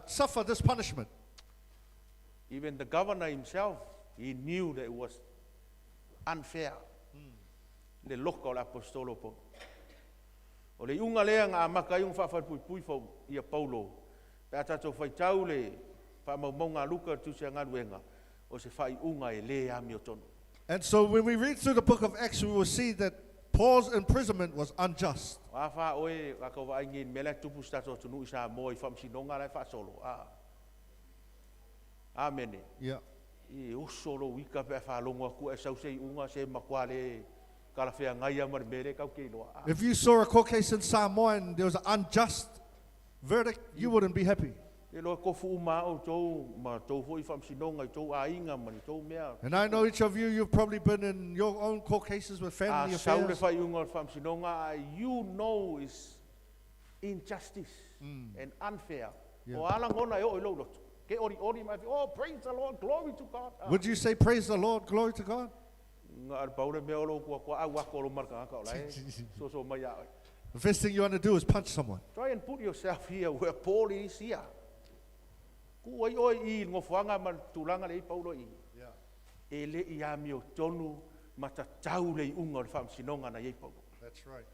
suffer this punishment. Even the governor himself, he knew that it was unfair. Le loka o le aposetolo o Paulo. O le iuga lea na amata ai ona faafalepuipui fau ia Paulo, pe a tatou faitau le faamaumauga a Luka i le tusi a galuega, o se faaiuga e lē amiotonu. And so when we read through the book of Acts, we will see that Paul's imprisonment was unjust. O a fa oe a kau vaai nei i le mea la e tupu i si tatou atunuu i Samoa i faamasinoga la e faasolo, a. Amene. Yeah. E oso lou ika pe a faalogo atu ae sau se iuga se matua le talafeagai lava ma le mea lea tatou te iloa. A. If you saw a court case in Samoa and there was an unjust verdict, you wouldn't be happy. E iloa e tofu uma lava outou ma tou foi faamasinoga i tou aiga ma ni tou mea. And I know each of you, you've probably been in your own court cases with A family sau le affairs. faaiuga o le faamasinoga, a you know is injustice and unfair. Yeah. O a lagona e oo i lou loto. Ke olioli ma e oh, praise the Lord, glory to God. Ah. Would you say, Praise the Lord, glory to God? Na o le pau le mea o lou kuakua au atu o lou malakagaka o la e soso mai ia oe. The first thing you want to do is punch someone. Try and put yourself here where Paul is here. Tuu ai oe i i le nofoaga ma le tulaga lea e i ai Paulo i i. E le i amiotonu ma tatau le iuga o le faamasinoga na i ai Paulo. That's right.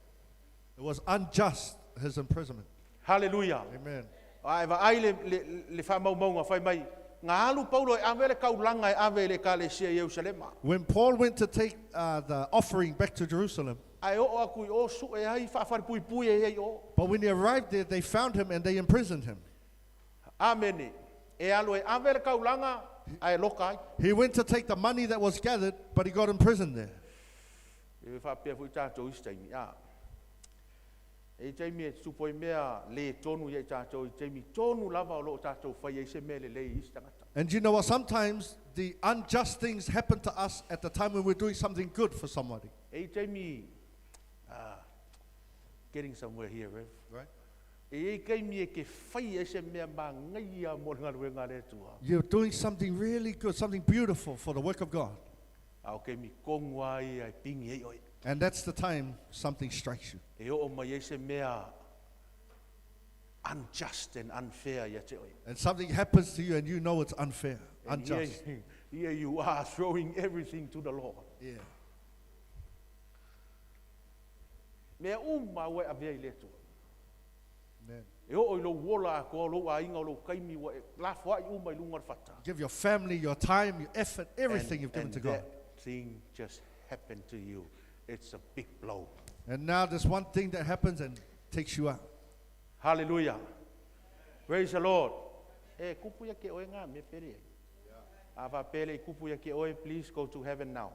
It was unjust, his imprisonment. Hallelujah. Amen. A e vaai le, le, le faamaumauga fai mai, Ngā alu paulo e ave le kaulanga e ave i le ekalesia i Ierusalema. When Paul went to take the offering back to Jerusalem, Ae oo aku i o su'e ai faafalepui e ai o. but when he arrived there, they found him and they imprisoned him. Amene. E alu e ave le kaulanga ae loka ai. He went to take the money that was gathered, but he got imprisoned there. E faapea foi tatou i isi taimi, a. E i taimi e tutupu ai mea le tonu ia i tatou, i taimi tonu lava o lo o tatou fai ai se mea lelei i isi tagata. And you know what? Sometimes the unjust things happen to us at the time when we're doing something good for somebody. E i taimi, ah, getting somewhere here, Rev. Right? E i ai taimi e ke fai ai se mea manaia mo le galuega a le Atua. You're doing something really good, something beautiful for the work of God. A o kaimi tonu lava ia e pigi ai oe. And that's the time something strikes you. E oo mai ai se mea unjust and unfair ia te oe. And something happens to you and you know it's unfair, And unjust. here you are throwing everything to the Lord. Yeah. Mea uma ua e avea i le Atua. Amen. E oo i lou ola atoa, o lou aiga, o lou taimi, ua e lafoai uma i luga o le fata. Give your family, your time, your effort, everything And, you've given and to God. that thing just happened to you. It's a big blow. And now there's one thing that happens and takes you out. Hallelujah. Praise the Lord. E kupu ia ke oe ngā me pere ai. A va pele i kupu ia ke oe, please go to heaven now.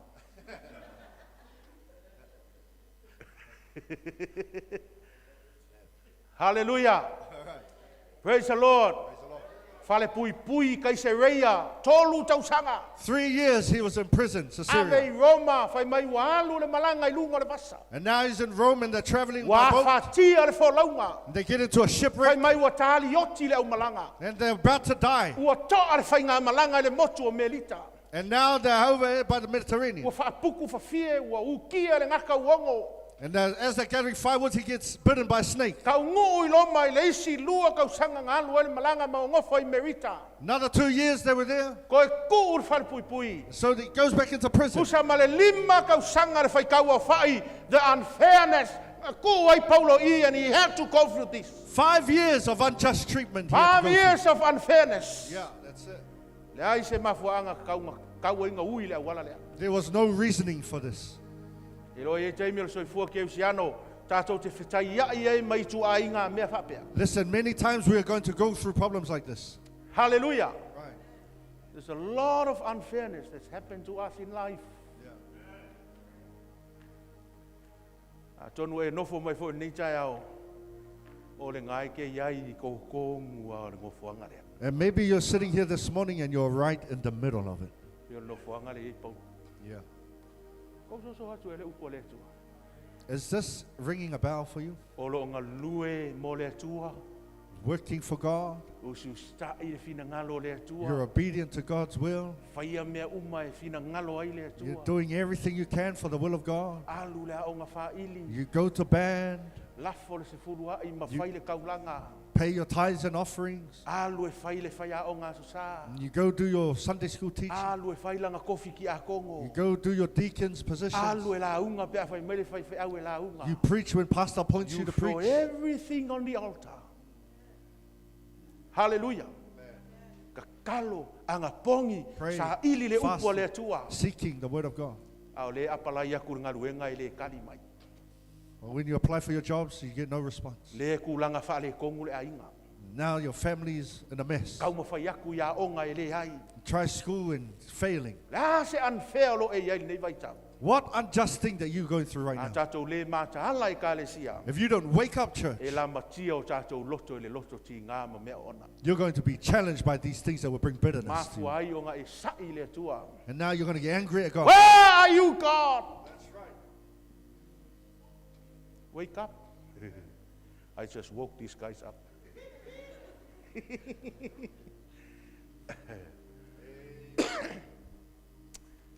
Hallelujah. Praise the Lord. Falepuipui i Kaisereia, tolu tausaga. 3 years he was in prison, Ave Caesarea. I Roma, fai mai ua alu le malaga i luga o le vasa. And now he's in Rome and they're traveling Ua by boat. afatia le folauga. They get into a shipwreck Fai mai ua talioti le aumalaga. And they're about to die. Ua toa le faigamalaga i le motu o Melita. And now they're over by the Mediterranean. Ua faapuku fafie, ua ukia le gaka uogo. And as they're gathering firewood, he gets bitten by a snake. Taunuu i Roma i le isi lua tausaga na alu ai le malaga ma ogofa i Merita. Another 2 years they were there. Toe tuu le falepuipui. So he goes back into prison. Tusa ma le lima tausaga le faitau aofa'i, the unfairness. Tuu ai Paulo i, and he had to go through this. 5 years of unjust treatment he had 5 to go through. years of unfairness. Yeah, that's it. Leai se mafuaaga kauga kau ai gaui le auala lea. There was no reasoning for this. E loa i taimi o le soifua kerisiano, tatou te fetaiai ai ma ituaiga mea faapea. Listen, many times we are going to go through problems like this. Hallelujah. Right. There's a lot of unfairness that's happened to us in life. Atonu e nofo mai foi nei taeao, o le ngai ke iai i koukou a o le nofoaga lea. And maybe you're sitting here this morning and you're right in the middle of it. I o le nofoaga le i Paulo. Yeah. Kou soso atu e le upu a le Atua. Is this ringing a bell for you? O loo galue mo le Atua. Working for God? Usiusitai le finagalo o le Atua. You're obedient to God's will? Faia mea uma e finagalo ai le You're Atua. doing everything you can for the will of God? Alu le aoga faaili. You go to band, Lafo le sefulu ai ma fai le kaulanga. Pay your tithes and offerings, Alu e fai le faiaoga aso sa. you go do your Sunday school teaching, Alu e fai langa kofi ki you akongo. go do your deacon's positions, Alu e lauga pe a fai mai le faifeau e lauga. You preach when pastor appoints you You to throw preach. everything on the altar. Hallelujah. Kakalo agapogi Pray, saili le upu a le fasting, Atua. Seeking the word of God. A o le apalai aku le galuega e le kali mai. Well, when you apply for your jobs, you get no response. Le kulaga faaletonu le aiga. Now your family is in a mess. Taumafai aku ia aoga e leai. Try school and failing. Le a se unfair lo e iai lenei vaitau. What unjust thing that you're going through right A now? tatou le mataala ekalesia. If you don't wake up, church, E lamatia o tatou loto i le loto tigā ma mea ona. You're going to be challenged by these things that will bring bitterness to you. Mafua ai ona e sa'i le Atua. And now you're going to get angry at God. Where are you, God? That's right. Wake up. I just woke these guys up.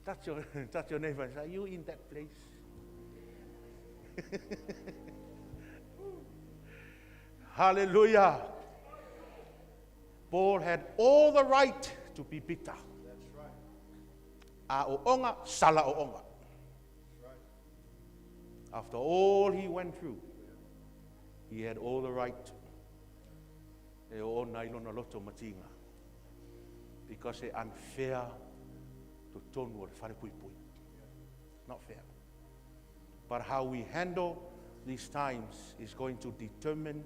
Touch your neighbor and say, "Are you in that place?" Hallelujah. Paul had all the right to be bitter. That's right. A o onga, sala o onga. After all he went through, he had all the right. E o ona i lona loto matinga. Because e unfair totonu o le fale puipui. Not fair. But how we handle these times is going to determine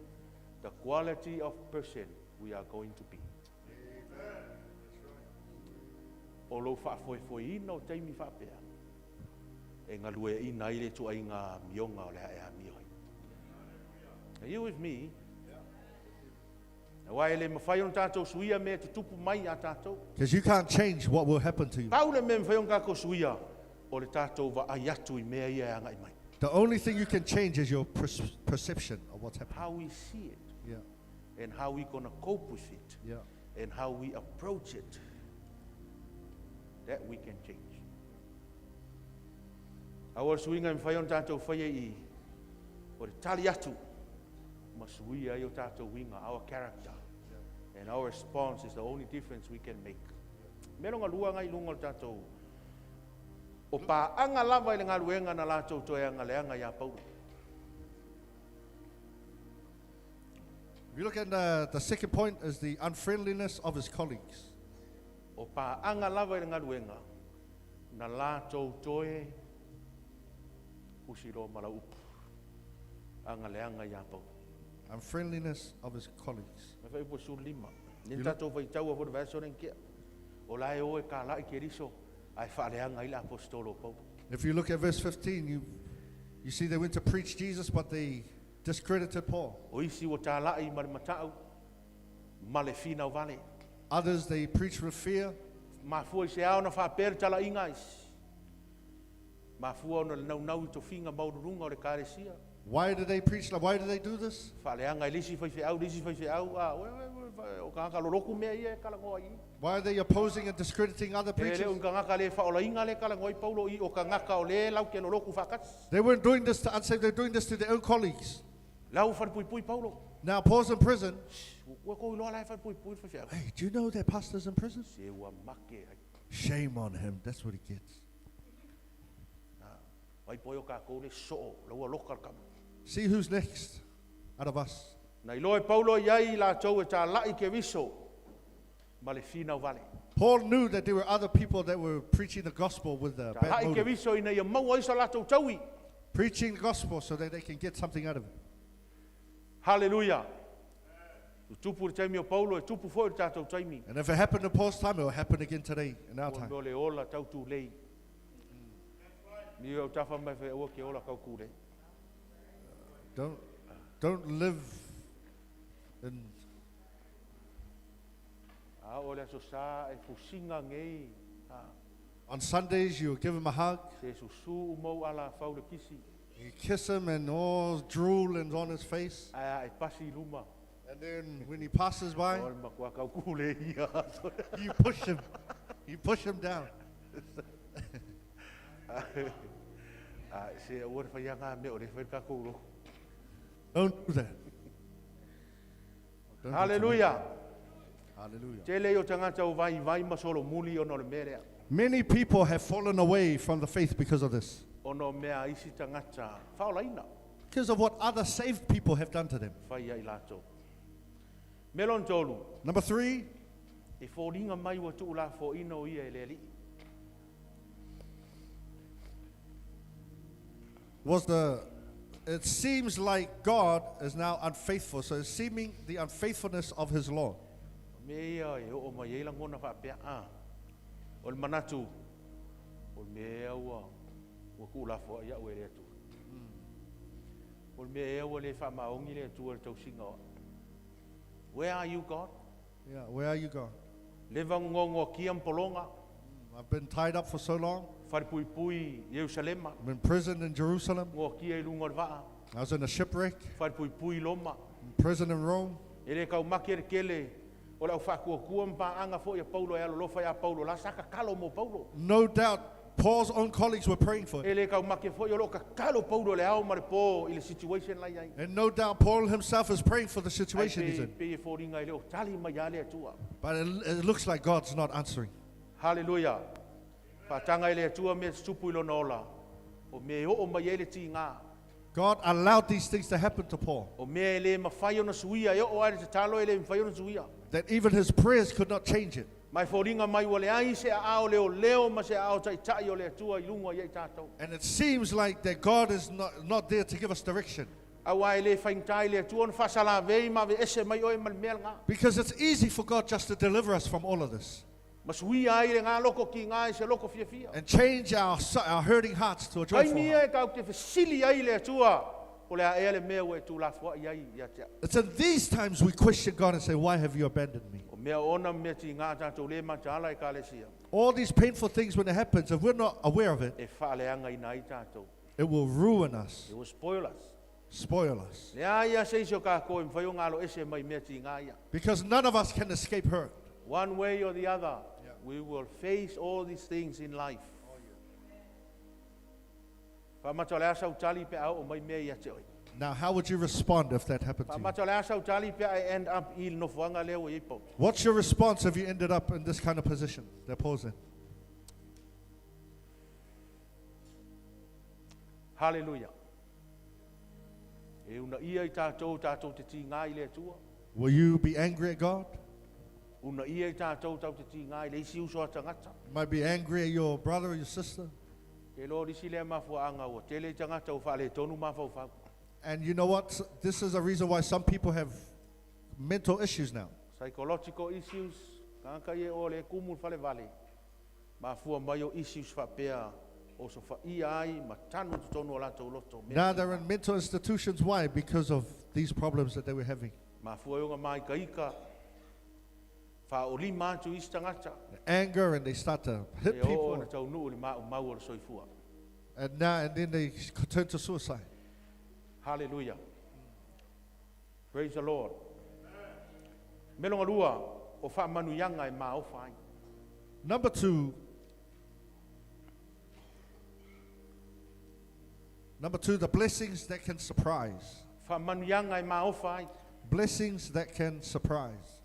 the quality of person we are going to be. O lou faafoefoeina o taimi faapea, e galueaiina ai le ituaiga amioga o le a e amio ai. Are you with me? Aua e le mafai ona tatou suia mea e tutupu mai ia tatou. Because you can't change what will happen to you. Pau le mea e mafai ona tatou suia, o le tatou vaai atu i mea ia e agai mai. The only thing you can change is your perception of what's happening. How we see it and how we gonna cope with it and how we approach it, that we can change. Aua o le suiga e mafai ona tatou faia i i, o le tali atu ma suia ai o tatou uiga, our character and our response is the only difference we can make. Mea lona lua agai i luga o le tatou, o paaga lava i le galuega na latou toe agaleaga ia Paulo. If you look at the second point is the unfriendliness of his colleagues. O paaga lava i le galuega na latou toe usi loa ma lau upu agaleaga ia Paulo. Unfriendliness of his colleagues. Mai fai upu e 15. Ni tatou faitaua foi le vaiaso lea na tea. O la e o e kalai Keriso ae faaleaga ai le aposetolo o Paulo. If you look at verse 15, you see they went to preach Jesus, but they discredited Paul. O isi ua talai ma le matau ma le finau vale. Others, they preached with fear. Mafua i se ao na faapea le talaiga isi. Mafua ona le naunau i tofiga maualuluga o le ekalesia. Why did they preach? Why did they do this? Faaleaga i le isi faifeau, le isi faifeau, a, ue, ue, ue, fa-, o tagata loloku mea ia e talanoa i i. Why are they opposing and discrediting other E le o preachers? ni tagata le faaolaina le talanoa i Paulo i, o tagata o le lau te loloku faatasi. They weren't doing this to unsaved, they were doing this to their own colleagues. La ua falepuipui Paulo. Now Paul's in prison. Shh, ua kou iloa la e falepuipui le faifeau. Hey, do you know that pastor's in prison? Se ua make ai. Shame on him, that's what he gets. Vai po o kākou le so'o, la ua loka le kama. See who's next out of us. Na iloa e Paulo i ai latou e tala'i Keriso ma le finau vale. Paul knew that there were other people that were preaching the gospel with a bad Tala'i motive. Keriso ina ia maua ai so latou taui. Preaching the gospel so that they can get something out of it. Hallelujah. Tupu le taimi o Paulo, e tupu foi le tatou taimi. And if it happened in Paul's time, it will happen again today in our Ua time. mea o le ola tau tulei. Ni au tafa mai whai ua ke ola kau kūrei. Don't live in... A o le aso sa e fusinga ngei. On Sundays, you give him a hug. Se susu umau ala fau le kisi. You kiss him and all drool and on his face. Aia e pasi luma. And then when he passes by, O le makua kau kūrei ia. you push him. You push him down. Se ua le whai anga me o le whai ka kōro. Don't do that. Don't do that. Hallelujah. Hallelujah. Tele o tangata o vai vai ma solo muli ono le mea. Many people have fallen away from the faith because of this. Ono mea isi tangata whaolaina. Because of what other saved people have done to them. Whai ai lātou. Melon tolu. Number 3. E fōringa mai ua tuu la fōina o ia e le ali'i. It seems like God is now unfaithful. So it's seeming the unfaithfulness of his law. Me ia e o mai e langona whaapea a. O le manatu, o le mea ua kuu la fō ia ue le atu. O le mea ua le wha maongi le atu o le tausinga o. Where are you, God? Yeah, where are you, God? Le vangongo kia mpolonga. I've been tied up for so long. Wharepuipui Yerusalema. I'm in prison in Jerusalem. Ngoa kia i lunga o le vaa. I was in a shipwreck. Wharepuipui Loma. In prison in Rome. E le kau make le kele. O lau whakuakua mpa anga fo ia Paulo e alolofa ia Paulo. La saka kalo mo Paulo. No doubt Paul's own colleagues were praying for him. E le kau make fo ia lo ka kalo Paulo le ao mare po i le situation lai ai. And no doubt Paul himself is praying for the situation Ai he's pe, in. pe e fōringa i le o tali mai a le atua. But it looks like God's not answering. Hallelujah. Whaatanga i le atua me tupu i lona ola. O me o mai e le ti ngā. God allowed these things to happen to Paul. O mea e le mawhai ona suia, e o ai le te talo e le mawhai ona suia. That even his prayers could not change it. Mai foliga mai ua leai se aao leoleo ma se aao taʻitaʻi o le Atua i luga ia i tatou. And it seems like that God is not there to give us direction. Auā e lē faigata i le Atua ona faasalavei ma aveese mai oe ma le mea lagā. Because it's easy for God just to deliver us from all of this Ma suia ai legā loko kigā i se loko fiafia. And change our hurting hearts to a joyful Taimi heart. ia e tatou te fesili ai i le Atua, po o le a ea le mea ua e tuulafoai ai ia te au. It's in these times we question God and say, "Why have you abandoned me?" O mea oona ma mea tigā tatou lē mataala ekalesia. All these painful things, when it happens, if we're not aware of it, E faaleagaina ai tatou. It will ruin us. It will spoil us. Spoil us. Leai lava se isi o kākou e mafai ona aloese mai mea tigā ia. Because none of us can escape hurt. One way or the other, we will face all these things in life. Faamata o le a sau tali pe a oo mai mea ia te oe. Now, how would you respond if that happened to you? Faamata o le a sau tali pe a e end up i le nofoaga lea ua i ai Paulo. What's your response if you ended up in this kind of position that Paul's in? Hallelujah. E uunaia i tatou tatou te tigā i le Atua. Will you be angry at God? Uunaia i tatou tatou te tigā i le isi uso a tagata. You might be angry at your brother or your sister. Ke iloa o le isi lea mafuaaga ua tele tagata ua faaletonu mafaufau. And you know what? This is a reason why some people have mental issues now. Psychological issues, tagata ia e o le kumu le falevale. Mafua mai o issues faapea o sofaia ai ma tanu i totonu o latou loto. Mea Now they're in mental institutions. Why? Because of these problems that they were having. Mafua ai ona māikaika, faaolima atu isi tagata. Anger, and they start to hit E oo people. ina taunuu i le maumau o le soifua. And now and then they turn to suicide. Hallelujah. Praise the Lord. Mea lona lua, o faamanuiaga e maofa ai. Number two. Number two, the blessings that can surprise. Faamanuiaga e maofa ai. Blessings that can surprise.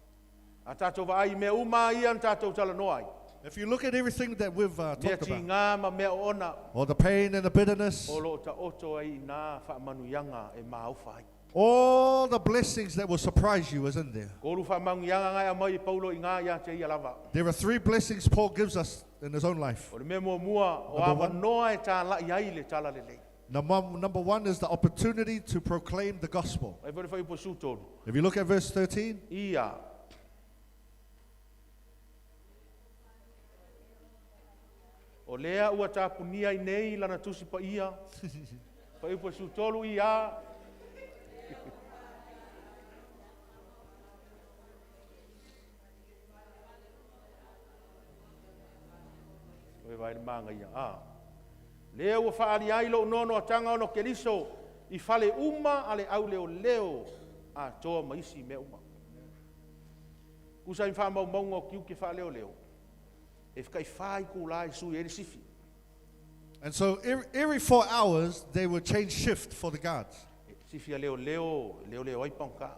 A tatou vaai i mea uma ia na tatou talanoa ai. If you look at everything that we've Mea talked about, tigā ma mea oona, or the pain and the bitterness, o loo taoto ai inā faamanuiaga e maofa ai. All the blessings that will surprise you is in there. Tolu faamanuiaga na e aumai e Paulo i ina ia te ia lava. There are three blessings Paul gives us in his own life. O le mea muamua, o Number one. avanoa e tālaʻi ai le talalelei. Number one is the opportunity to proclaim the gospel. Vaai foi le fuaiupu 13. If you look at verse 13, Ia. O lea ua tapunia ai nei lana tusi paia. Fuaiupu 13 ia. Oi vaai le magaia. Ah. Lea ua faaali ai lou noanoataga ona o Keriso i fale uma a le auleoleo atoa ma isi mea uma. Tusa ai ma faamaumauga o tiute faaleoleo, e taifā itulā e sui ai le sifi. And so every 4 hours, they would change shift for the guards. E sifi a leoleo, leoleo ai pagata.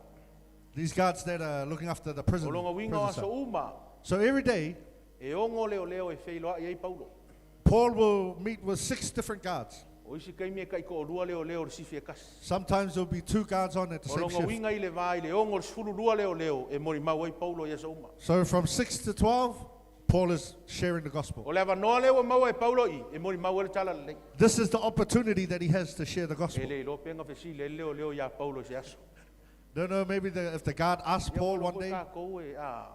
These guards that are looking after the prison. O lona uiga o Prison aso cell. uma, So every day, e ono leoleo e feiloai ai Paulo. Paul will meet with six different guards. O isi taimi e taitoalua leoleo i le sifi e tasi. Sometimes there'll be two guards on at the O same lona shift. uiga i le va i le 6 o le 12 leoleo e molimau ai Paulo i aso uma. So from 6 to 12, Paul is sharing the gospel. O le avanoa lea ua maua e Paulo i, e molimau ai le talalelei. This is the opportunity that he has to share the E gospel. le iloa pe na fesili ai le leoleo iā Paulo i se aso. Don't know, maybe if the guard asked Ia Paul mo one foi day, tatou e, a,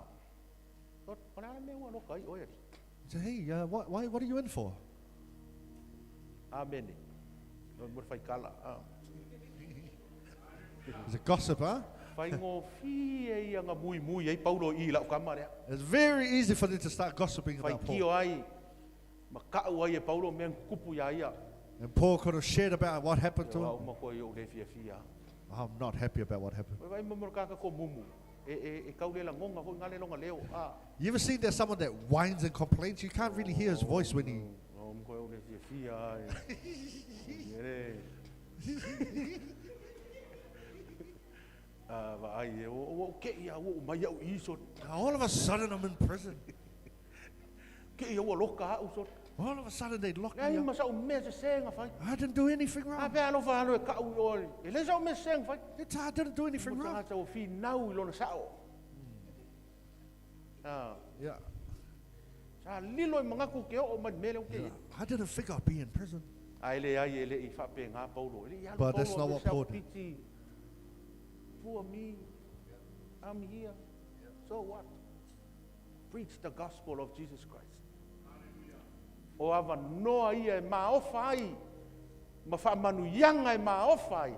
o o le a le mea ua aloka ai oe alii. he said, "Hey, what are you in for?" Amene. No mo le faikala. A. He's a gossip, huh? Faigofie ia na muimui ai Paulo i lau kama lea. It's very easy for them to start gossiping about Paul. Faitio ai, ma ka'u ai e Paulo mea na tutupu iā ia. And Paul could have shared about what happened to Ia him. uma koe i ou le fiafia. I'm not happy about what happened. Ua e vaai mo le tagata tomumu. E, e, e tau le lagona foi ngā le lona leo. A. You ever seen there's someone that whines and complains? You can't really hear his voice when he. No, mo koe ou le fiafia ai. E le. A, vaai e, o, o, ke ia ua uma mai au i so. All of a sudden, I'm in prison. Ke ia ua loka au so. All of a sudden, they lock Leai me up. ma sa'u mea sesē na fai. I didn't do anything A wrong. pe alofa alo e ka'u i oe. E leai sa'u mea sesē na fai. I didn't do anything Mo wrong. tagata ua finau i lona sa'o. Ah, Yeah. Sa lilo i manatu ou te oo mai i le mea lea ou te i ai. I didn't think I'd be in prison. Ae leai e le i faapena Paulo. E le i alu But that's Paulo not a what Paul self did. pity. Poor me. I'm here. So what? Preach the gospel of Jesus Christ. O avanoa ia e maofa ai ma faamanuiaga e maofa ai.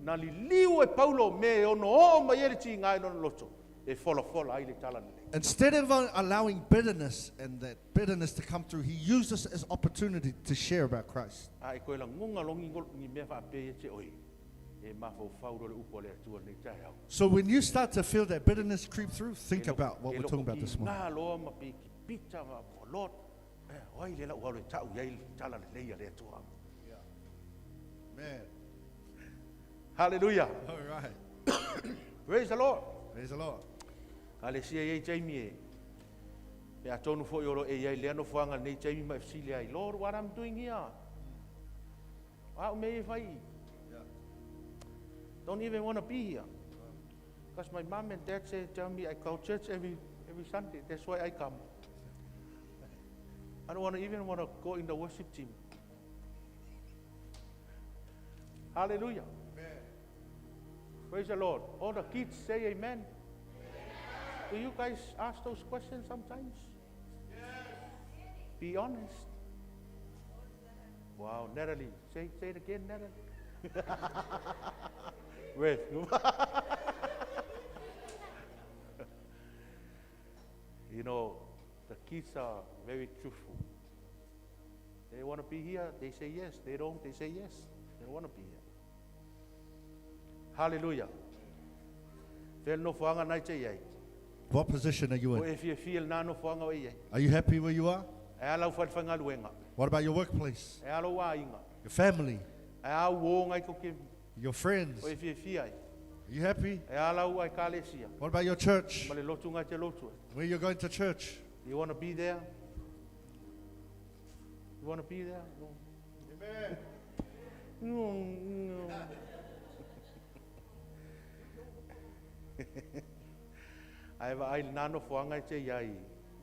Na liliu e Paulo mea e ono oo mai ai le tiga i lona loto e folafola ai le talalelei. Instead of allowing bitterness and that bitterness to come through, he used this as opportunity to share about Christ. A e toe lagona loa ni mea faapea ia te oe, e mafaufau loa le upu a le Atua i lenei taeao. So when you start to feel that bitterness creep through, E think about what e we're talking about this morning. tiga loa ma pe ki pita ma po Lord, eh, o ai le lau alu e ta'u i ai le talalelei a le Atua. Man. Hallelujah. All right. Praise the Lord. Praise the Lord. A le sia i ai taimi e, pe atonu foi o lo e i ai lea nofoaga lenei taimi ma e fesili ai, Lord, what I'm doing here? O a au mea ia e fai i? Don't even want to be here. Because my mom and dad say, tell me I go church every Sunday. That's why I come. I don't want to even want to go in the worship team. Hallelujah. Amen. Praise the Lord. All the kids say amen. Do you guys ask those questions sometimes? Yes. Be honest. Wow, Natalie. Say it again, Natalie. Wait. You know, the kids are very truthful. They want to be here, they say yes. They don't, they say yes. They want to be here. Hallelujah. Fea le nofoaga na e te i ai. What position are you O in? e fiafia i lena nofoaga o e i ai. Are you happy where you are? E a lau falefaigaluega. What about your workplace? E a lou aiga. Your family? E a uō ngai ko ke Your friends? o e Are fiafia ai. you happy? E a lau ekalesia. What about your church? Ma le lotu ngai te lotu ai. Where you're going to church? You want to be there? You want to be there? No. Amen. No, no. Ae vaai i lena nofoaga e te i ai,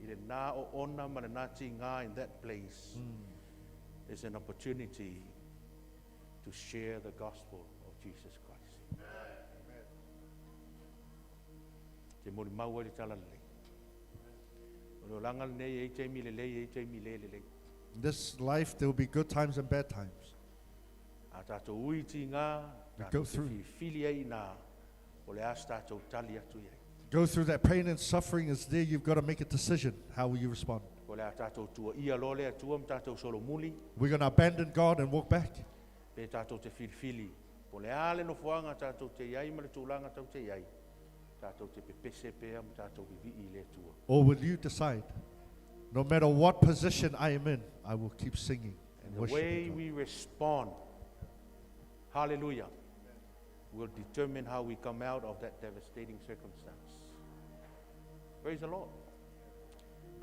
i lena oona ma lena tiga in that place is an opportunity to share the gospel of Jesus Christ. Te molimau ai le talalelei. O le olaga lenei e i ai taimi lelei, e i ai taimi le lelei. In this life, there will be good times and bad times. A tatou ui i tiga, We tatou go te through. filifili ai i ina o le a se tatou tali atu i ai. Go through that pain and suffering is there. You've got to make a decision. How will you respond? O le a tatou tuuaia loa le Atua ma tatou solomuli, We're going to abandon God and walk back. pe tatou te filifili. Po o le a le nofoaga tatou te i ai ma le tulaga tatou te i ai, tatou te pepese pea ma tatou vivii i le Atua. Or will you decide, no matter what position I am in, I will keep singing and And the worshiping way God. we respond, hallelujah, will determine how we come out of that devastating circumstance. Praise the Lord.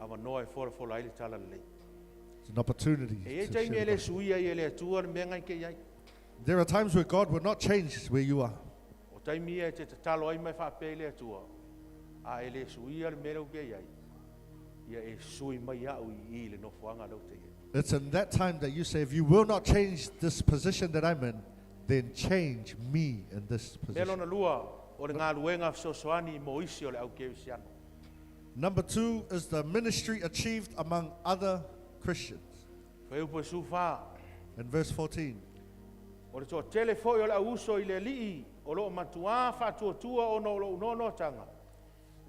Avanoa e folafola ai le talalelei. It's an opportunity. E i ai to taimi share e the le gospel. suia ai e le Atua le mea ngai ke i ai. There are times where God will not change where you are. O taimi ia e te tatalo ai ma e faapea i le Atua, a e le suia le mea lea ou te i ai, ia e sui mai a'u i i le nofoaga lea ou te i ai. It's in that time that you say, if you will not change this position that I'm in, then change me in this Mea position. lona lua, o le galuega fesoasoani mo isi o le au kerisiano. Number two is the ministry achieved among other Christians. Fuaiupu e 14. In verse 14, O le toatele foi o le au uso i le Alii o loo matuā faatuatua ona o lou noanoataga.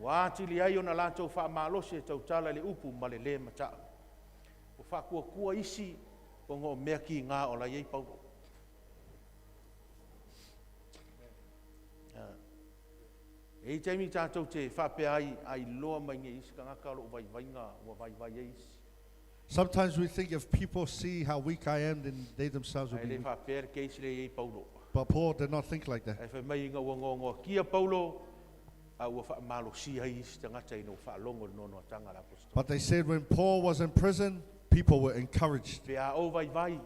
Ua atili ai ona latou faamalosi e tautala i le upu ma le lē mata'a. Ua faakuakua isi ona o mea kigā o la i ai Paulo. E i ai taimi tatou te faapea ai, a iloa mai nei e isi tagata lou vaivaiga ua vaivai ai isi. Sometimes we think if people see how weak I am, then they themselves will Ae be le weak. faapea le keisi lea i ai Paulo. But Paul did not think like that. Ae fai mai ina ua noanoakia Paulo, a ua faamalosia ai isi tagata ina ua faalogo i le noanoataga a le aposetolo. But they said when Paul was in prison, people were encouraged. Pe a ou vaivai,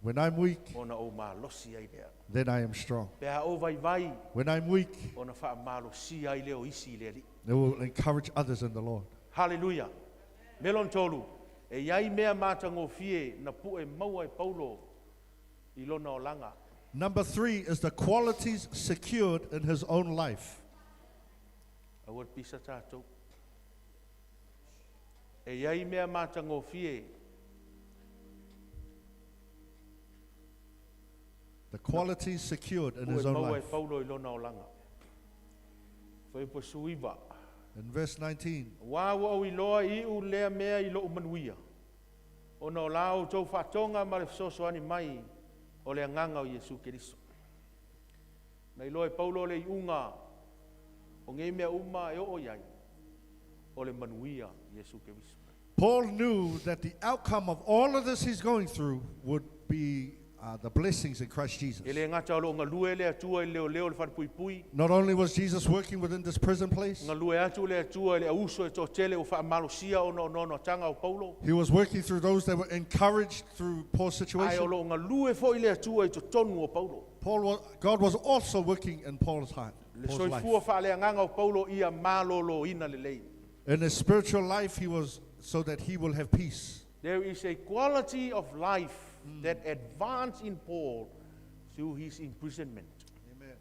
When I'm weak, ona ou malosi ai lea. then I am strong. Pe a ou vaivai, When I'm weak, ona faamalosia ai lea o isi i le Alii. they will encourage others in the Lord. Hallelujah. Mea lona tolu, e iai mea matagofie na pu'e maua e Paulo i lona olaga. Number three is the qualities secured in his own life. Aua le pisa tatou. E iai mea matagofie The qualities secured in pu'e his own maua e life. Paulo i lona olaga. Fuaiupu 19. In verse 19, Auā ua ou iloa iu lea mea i lo'u manuia. Ona o la outou fa'atoga ma le fesoasoani mai o le agaga o Iesu Keriso. Na iloa e Paulo le iuga o nei mea uma e oo iai o le manuia Iesu Keriso. Paul knew that the outcome of all of this he's going through would be the blessings in Christ Jesus. E le gata o lo'o galue le Atua i le leoleo o le falepuipui, Not only was Jesus working within this prison place, galue atu le Atua i le auso e to'atele ua fa'amalosia ona o noanoataga o Paulo, he was working through those that were encouraged through Paul's ae o situation. lo'o galue fo'i le Atua i totonu o Paulo. God was also working in Paul's heart, Le Paul's life. soifua fa'aleagaga o Paulo ia malōlōina lelei. In his spiritual life, he was so that he will have peace. There is a quality of life that advanced in Paul through his imprisonment. Amen.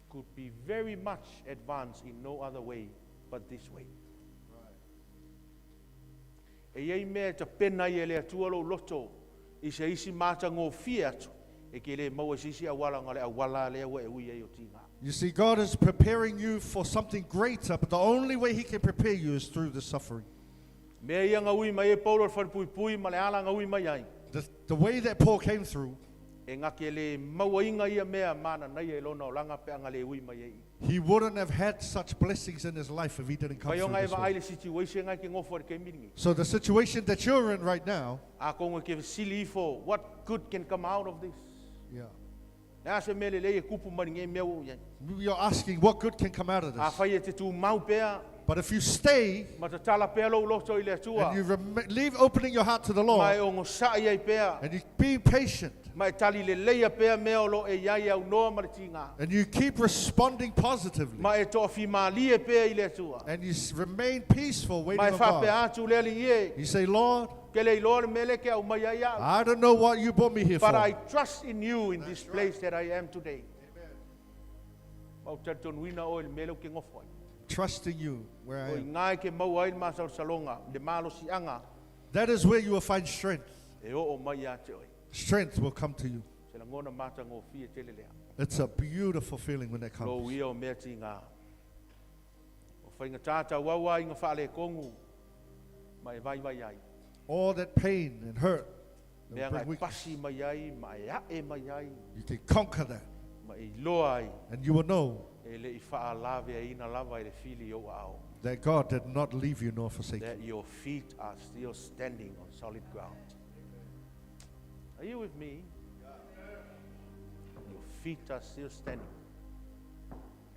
Could be very much advanced in no other way but this way. E iai mea e tapena ai e le Atua lou loto i se isi matagofie atu e ke le maua i se isi auala na o le auala lea ua e ui ai o tiga. You see, God is preparing you for something greater, but the only way He can prepare you is through the suffering. Mea ia na ui mai ai Paulo i le falepuipui ma le ala na ui mai ai. The way that Paul came through, E ngake le mauaina ia mea mananaia i lona olaga pe a le ui mai ai. he wouldn't have had such blessings in his life if he didn't come Pai through onga e this vaai way. le situation ngai ke ngofo i le taimi lenei. So the situation that you're in right now, Atonu e ke fesili ifo, what good can come out of this? yeah, Le a se mea lelei e kupu mai lenei mea ua ou i ai. you're asking what good can come out of A this. fai e te tumau pea, But if you stay ma tatala pea lou loto i le Atua, and you leave opening your heart to the ma Lord e ogosa'i ai pea, and you be patient ma e tali leleia pea mea o lo e iai aunoa ma le tiga, and you keep responding positively ma e to'afimalie pea i le Atua, and you remain peaceful ma waiting e on faapea God, atu le Alii e, you say, Lord, ke le iloa le mea lea ke aumai ai a'u, I don't know what you brought me here but I for. trust in you in this place that I am today. Ma ou talitonuina oe i le mea lea ou ke gofo ai. Trusting you where I O i am. ngā e ke maua ai le masalosaloga, le malosi'aga, That is where you will find strength. e oo mai ia te oe. Strength will come to you. Se lagona matagofie tele lea. It's a beautiful feeling when that Lou comes. ia o mea tiga. O faigatā tauau ai ga faaletonu ma e vaivai ai. All that pain and hurt that Mea will ga bring e weakness, pasi mai ai, ma e a'e mai ai, you can conquer that. ma e iloa ai, And you will know e le'i fa'alaveaina lava i le fili o ou a'ao. that God did not leave you nor forsake you. That your feet are still standing on solid ground. Are you with me? Your feet are still standing.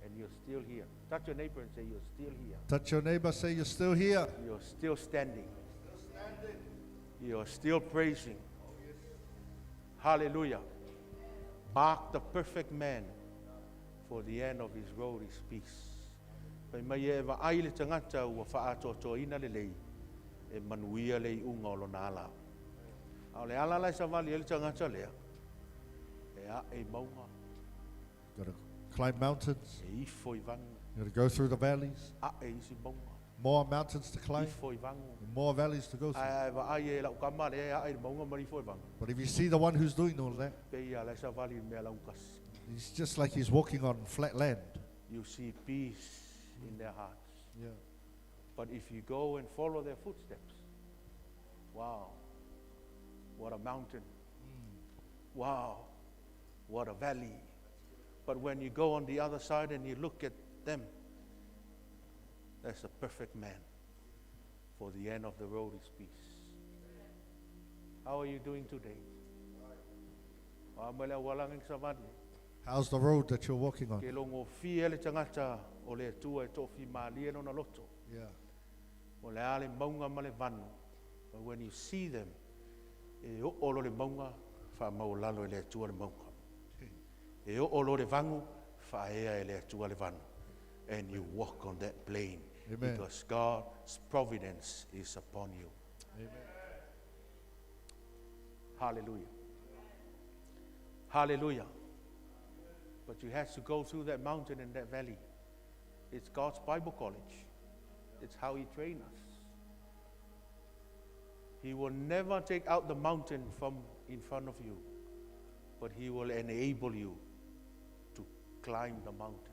And you're still here. Touch your neighbor and say, you're still here. Touch your neighbor, say you're still here. You're still standing. You're still praising. Hallelujah. Mark the perfect man, for the end of his road is peace. Fai mai e vaai le tagata ua fa'atoatoaina lelei e manuia le iuga o lona ala. A o le ala la e savali ai le tagata lea, e a'e i mauga, Got to climb mountains. e ifo i vagu, You got to go through the valleys. a'e isi mauga, More mountains to climb, ifo i vagu. and more valleys to go through. Ae ae vaai e la'u kama lea e a'e i le mauga ma le ifo i vagu. But if you see the one who's doing all that, Pe ia la e savali i le mea laugasi. he's just like he's walking on flat land. You see peace in their hearts. Yeah. But if you go and follow their footsteps, wow, what a mountain. Wow, what a valley. But when you go on the other side and you look at them, that's a perfect man. For the end of the road is peace. How are you doing today? Ah, ma le auala ngai savali. How's the road that you're walking on? Ke logofie le tagata o le Atua e toafimalie lona loto. Yeah. O le a le mauga ma le vanu. But when you see them, e oo lo le mauga, faamaualalo e le Atua le mauga. E oo lo le vagu, faaea e le Atua le vanu. And you walk on that plain. Amen. Because God's providence is upon you. Amen. Hallelujah. Hallelujah. But you have to go through that mountain and that valley. It's God's Bible college. It's how He trained us. He will never take out the mountain from in front of you, but He will enable you to climb the mountain.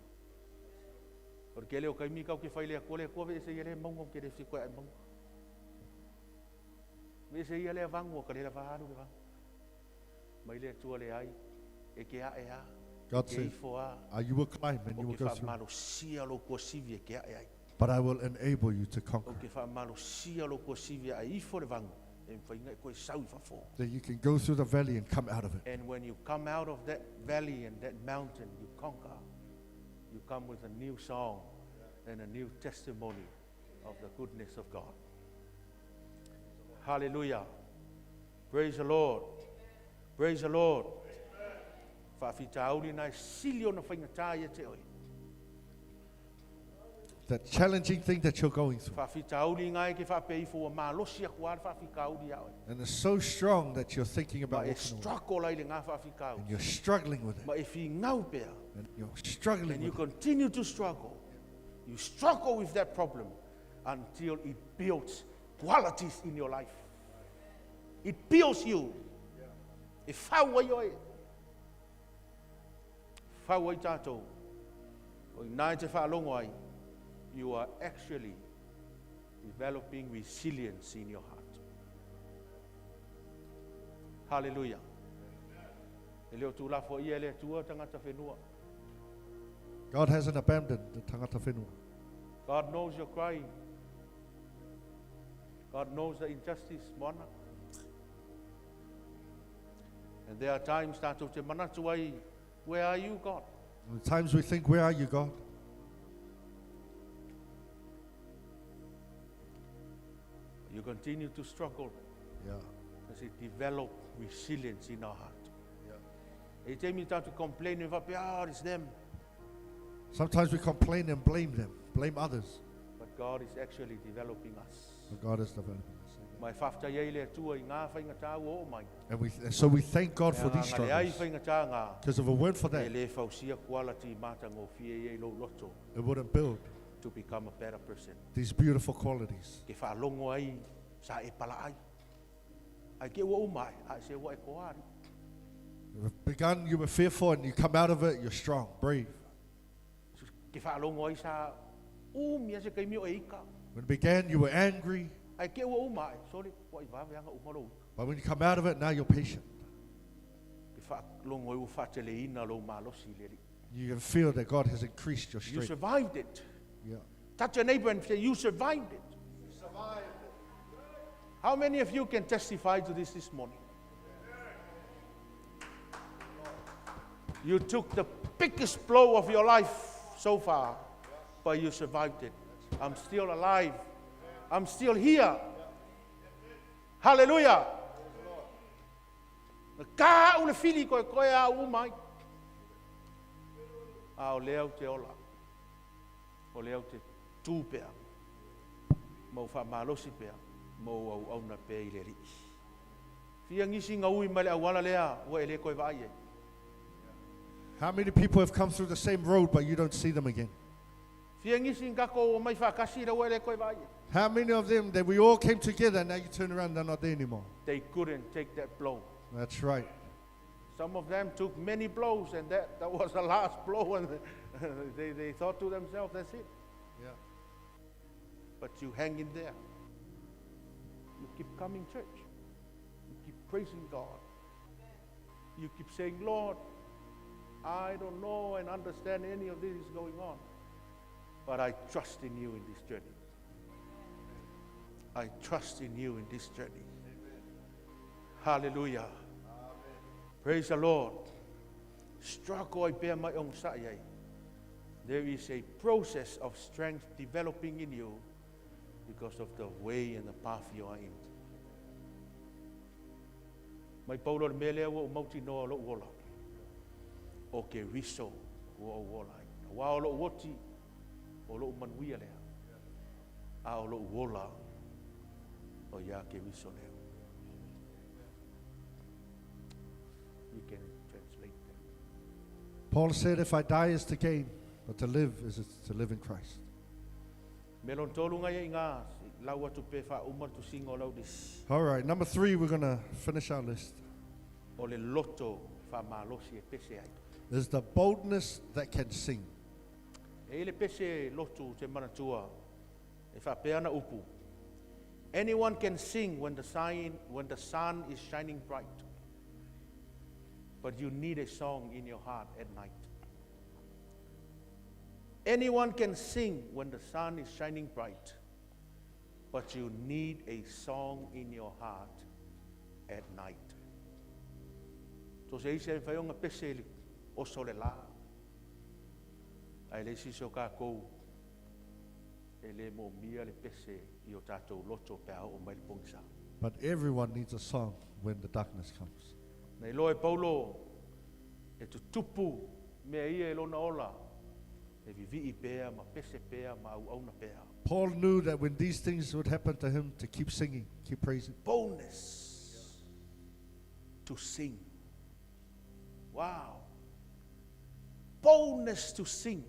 O le kele o kaimi kau ke whaile a kole kua ve se ia le maunga o ke le si koe ai maunga. Ve se ia le vangu o ka le vaharu le vangu. Mai le atua le ai, e ke a e a, God ke says, ifo a, you will climb and o you will ke go through, whaamalosia lo kua sivi e ke a e ai. but I will enable you to O conquer. ke whaamalosia lo kua sivi a ifo le vangu, e mwhainga e koe sau i whafo. That you can go through the valley and come out of it. And when you come out of that valley and that mountain, you conquer. You come with a new song and a new testimony of the goodness of God. Hallelujah. Praise the Lord. Praise the Lord. Whaafitauli nai sili ona whainga ia te oe. That challenging thing that you're going through. Whaafitauli ngai ke whaapeifo wa malosi aku ala whaafikauli ia oe. And it's so strong that you're thinking Ma about e walking away. struggle ai le ngā whaafikauli. And you're struggling with it. Ma e whingau pea. And you're struggling And you with it. continue to struggle. You struggle with that problem until it builds qualities in your life. It builds you. E whau ai oe. Whau ai tātou. O i nai te whaalongo ai, you are actually developing resilience in your heart. Hallelujah. E leo tūlafo ia le atua tangata whenua. God hasn't abandoned the tangata whenua. God knows your crying. God knows the injustice, Moana. And there are times tātou te manatu ai, where are you, God? The times we think, where are you, God? You continue to struggle Yeah. as it develop resilience in our heart. Yeah. E te mi tātou complain, e wape, ah, it's them. Sometimes we complain and blame them, blame others. But God is actually developing us. But God is developing us. Amen. Mai whafta iei le atua i ngā whainga tāu o mai. And so we thank God for these Ea ngā le ai struggles. whainga tā ngā. Because if it weren't for E that, le fausia quality mata ngō fie iei lo loto it wouldn't build to become a better person. these beautiful qualities. Ke whaalongo ai, sa e pala ai. Ai ke ua umai, ai se ua e koari. You've begun, you were fearful, and you come out of it, you're strong, brave. Ke whaalongo ai sa umia se kaimi o e ika. When it began, you were angry, Ai ke ua umai, sorry, ua i waweanga umalo uka. but when you come out of it, now you're patient. Ke whaalongo ai ua whaatele ina lo malosi leli. You can feel that God has increased your You strength. survived it. Yeah. Touch your neighbor and say, you survived it. You survived it. How many of you can testify to this morning? You took the biggest blow of your life so far, but you survived it. I'm still alive. I'm still here. Hallelujah. Ka u le fili koe koe a u mai. A o leo te ola. O leo te tū pea. Mau wha malosi pea. Mau au auna pea i le rii. Fia ngisi ngā ui mai le awala lea, ua e le koe vai e. How many people have come through the same road, but you don't see them again? Fia ngisi ngako o mai whakasi ua e le koe vai e. How many of them that we all came together, and now you turn around, they're not there anymore? They couldn't take that blow. That's right. Some of them took many blows, and that was the last blow, and they thought to themselves, that's it. Yeah. But you hang in there. You keep coming church. You keep praising God. You keep saying, Lord, I don't know and understand any of this is going on, but I trust in you in this journey. I trust in you in this journey. Amen. Hallelujah. Amen. Praise the Lord. Struggle ai pea mai ong sa iai. There is a process of strength developing in you because of the way and the path you are in. Mai paulo le mele ua o mauti noa lo uola. O ke riso ua o uola ai. Wā o lo uoti o lo manuia lea. A o lou ola o ia Keriso lea. You can translate that. Paul said, If I die is to gain, but to live is to live in Christ. Me lon tolu ngai e ngā lau atu pe wha umar tu singo lau dis. All right, number three, we're going to finish our list. O le loto wha malosi e pese ai. Is the boldness that can sing. E ile pese lotu te manatua e whapeana upu. Anyone can sing when the sun is shining bright. But you need a song in your heart at night. Anyone can sing when the sun is shining bright. But you need a song in your heart at night. So se ise whaionga pese li o sole la. Ai le sisi o kākou e le mo mia le pese i o tātou loto pe o mai le pongisa. But everyone needs a song when the darkness comes. Na iloa e Paulo e tutupu mea ia e lona ola e vivii pea ma pese pea ma au auna pea. Paul knew that when these things would happen to him, to keep singing, keep praising. Boldness to sing. Wow. Boldness to sing.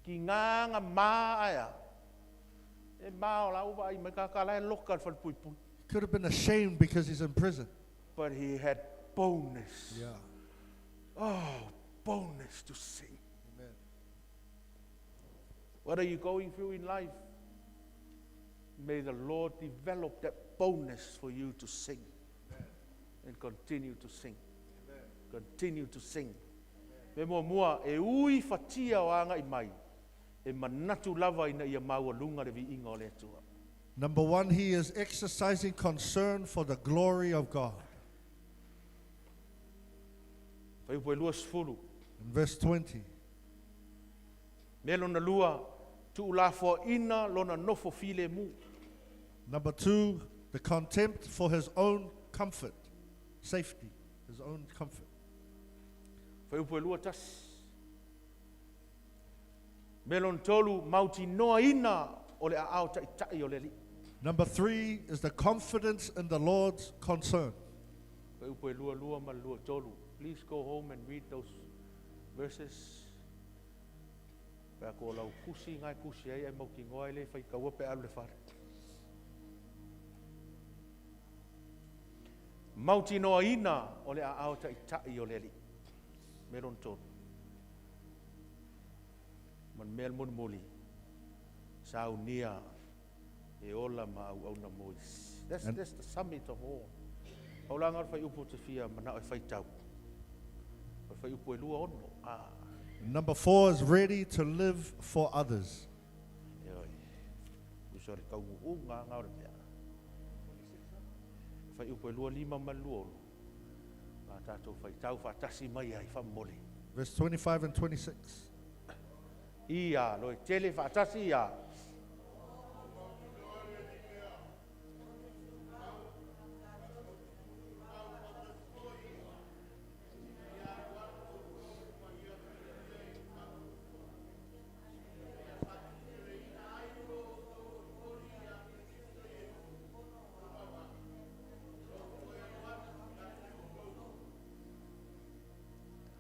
Ki ngā ngā mā aia. E mā o lau vai mai kākala e loka le whalepui pui. He could have been ashamed because he's in prison. But he had boldness. Yeah. Oh, boldness to sing. Amen. What are you going through in life? May the Lord develop that boldness for you to sing. And continue to sing. Continue to sing. Me mua mua, e ui fatia o anga i mai. E manatu lava ina ia maua lunga le vi inga o le atua. Number one, he is exercising concern for the glory of God. Whaiupo e lua sefulu. In verse 20, Me lona lua, tuu lafoa ina lona nofo file mu. Number two, the contempt for his own comfort, safety, his own comfort. Whaiupo e lua tasi. Me lona tolu, mauti noa ina o le a ao tai tai o le li. Number three is the confidence in the Lord's concern. Whaiupo e lua lua ma le lua tolu. Please go home and read those verses. Pea ko lau kusi ngai kusi ai ai mau ki ngoa le whai kaua pe alu le whare. Mauti noa ina o le a ao tai tai o le li. Me lona tolu. Man mea muli muli. Saunia e ola ma au au na mois. That's, that's the summit of all. Paulanga o le whai upu te fia mana o e whai tau. O le whai upu e lua ono. Ah. Number four is ready to live for others. E oi. Uso le kaungu u ngā ngā o le pea. Whai upu e lua lima ma lua olo. Ngā tātou whai tau whātasi mai ai whamole. Verse 25 and 26. Ia, loe tele whātasi ia.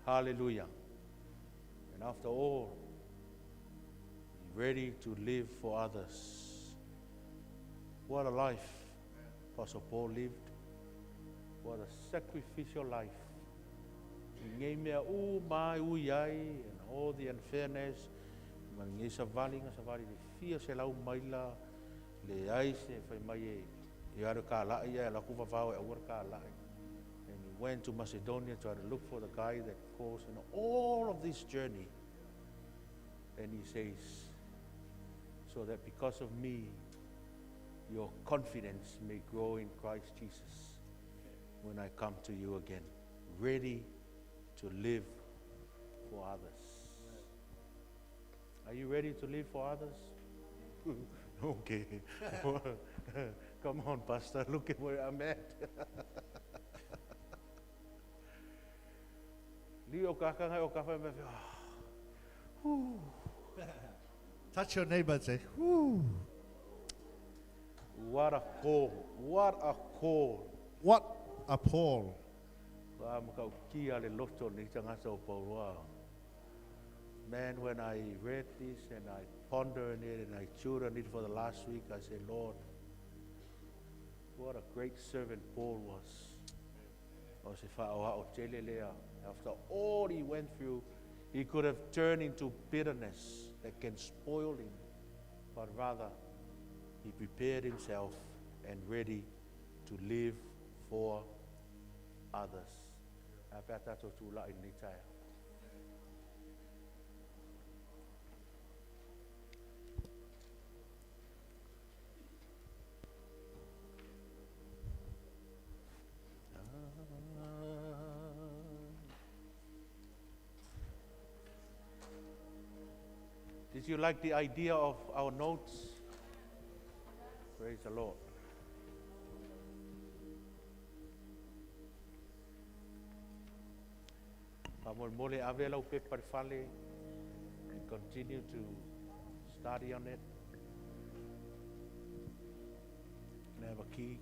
Hallelujah. And after all, be ready to live for others. What a life Apostle Paul lived. What a sacrificial life. Ngei mea u mai u iai, and all the unfairness. Ma ngei savali nga savali le fia se lau maila, le ai se whai mai e, e aru ka lai e, la kuva vau e aur ka lai. And he went to Macedonia to try to look for the guy that caused and all of this journey. And he says, so that because of me, your confidence may grow in Christ Jesus when I come to you again, ready to live for others. Are you ready to live for others? Okay. Come on, Pastor, look at where I'm at. Li o kaka ngai o ka whai me whai, ah. Touch your neighbor and say, whoo. What a call. What a call. What a Paul. Wha makaukia le loto ni tangata o Pauloa. Man, when I read this and I pondered it and I chewed on it for the last week, I said, Lord, what a great servant Paul was. O se whaoa o tele lea. After all he went through, he could have turned into bitterness that can spoil him. But rather, he prepared himself and ready to live for others. A pe tātou tū la i ni taia. Did you like the idea of our notes? Praise the Lord. Mole ave lau pepa le fale and continue to study on it. Can I have a key?